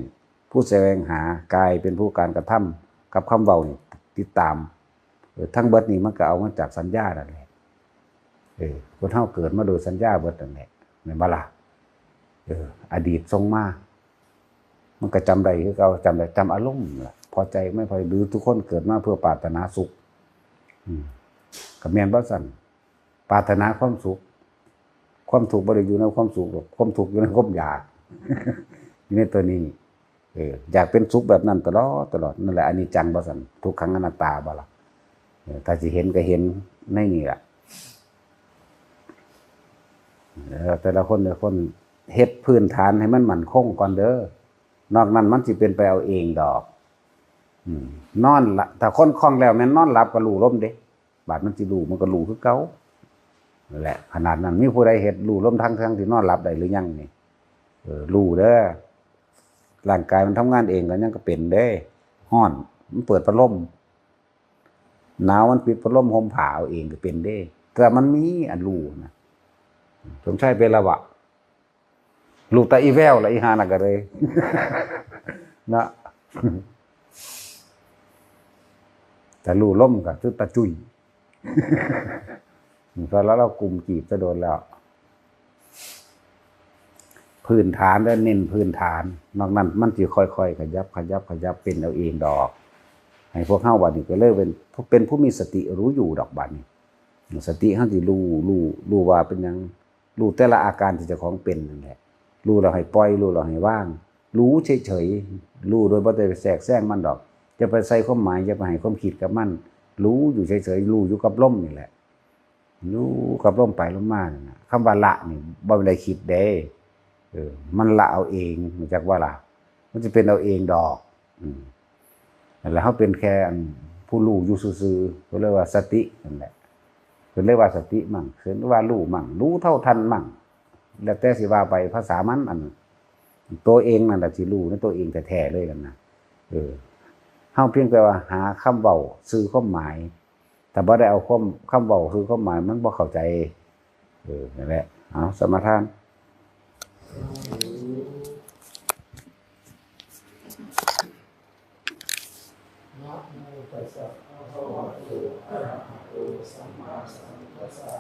ผู้แสวงหา กายเป็นผู้การกระทำ กับคำเว้านี่ติดตาม เออ ทั้งเบิดนี่มันก็เอามาจากสัญญานั่นแหละ เออ คนเฮาเกิดมาโดยสัญญาเบิดนั่นแหละ แม่นบ่ล่ะ เออ อดีตส่งมา มันก็จำได้คือเก่า จำได้ จำอารมณ์ล่ะ พอใจไม่พอใจ หรือทุกคนเกิดมาเพื่อปรารถนาสุข อืม ก็แม่นบ่ซั่น ปรารถนาความสุข ความทุกข์บ่ได้อยู่ในความสุขหรอก ความทุกข์อยู่ในความอยาก อยู่ในตัวนี้ เออ อยากเป็นสุขแบบนั้นตลอด ตลอด นั่นแหละอนิจจังบ่ซั่น ทุกขังอนัตตาบ่ล่ะ เออ ถ้าสิเห็นก็เห็นในนี่ล่ะ เออ แต่ละคน แต่ละคน เฮ็ดพื้นฐานให้มันมั่นคงก่อนเด้อ นอกนั้นมันสิเป็นไปเอาเองดอก อืม นอนละ ถ้าคนคล่องแล้วแม่นนอนหลับก็รู้ลมเด้ บาดมันสิรู้ มันก็รู้คือเก่า นั่นแหละ ขนาดนั้น มีผู้ใดเฮ็ดรู้ลมทั้ง ทั้งที่นอนหลับได้หรือยังนี่ เออ รู้เด้อ ร่างกายมันทำงานเองก็ยังก็เป็นเด้ ฮ้อน มันเปิดพัดลม หนาว มันปิดพัดลมห่มผ้าเอาเองก็เป็นเด้ แต่มันมีอันรู้นะ สมชายเป็นละวะ รู้แต่อีแววละ อีห่านั่นก็เลย นะ แต่รู้ลมก็คือตาจุย ตอนแล้วเรากลุ่มกีบจะโดนแล้ว พื้นฐาน และเน้นพื้นฐาน นอกนั้นมันสิค่อยๆขยับ ขยับ ขยับเป็นเอาเองดอก ให้พวกเฮาบัดนี้ก็เลยเป็น เป็นผู้มีสติรู้อยู่ดอกบัดนี้ สติเฮาสิรู้ รู้ รู้ว่าเป็นหยัง รู้แต่ละอาการที่เจ้าของเป็นนั่นแหละ รู้แล้วให้ปล่อย รู้แล้วให้วาง รู้เฉยๆ รู้โดยบ่ได้ไปแทรกแซงมันดอก อย่าไปใส่ความหมาย อย่าไปให้ความคิดกับมัน รู้อยู่เฉยๆ รู้อยู่กับลมนี่แหละ รู้กับลมไปลมมานั่นน่ะ คำว่าละนี่บ่ได้คิดเด้ เออ มันละเอาเอง รู้จักบ่ล่ะ มันสิเป็นเอาเองดอก อืม นั่นแหละ เฮาเป็นแค่อันผู้รู้อยู่ซื่อๆ เพิ่นเรียกว่าสตินั่นแหละ เพิ่นเรียกว่าสติมั่ง เพิ่นว่ารู้มั่ง รู้เท่าทันมั่ง แล้วแต่สิว่าไปภาษามัน อันตัวเองนั่นแหละสิรู้ในตัวเองแท้ๆเลยนั่นนะ เออ เฮาเพียงแต่ว่าหาคำเว้าสื่อความหมาย ถ้าบ่ได้เอาความ คำเว้าสื่อความหมายมันบ่เข้าใจ เออ นั่นแหละ เอา สมาทาน นะโมตัสสะ ภะคะวะโต อะระหะโต สัมมาสัมพุทธัสสะ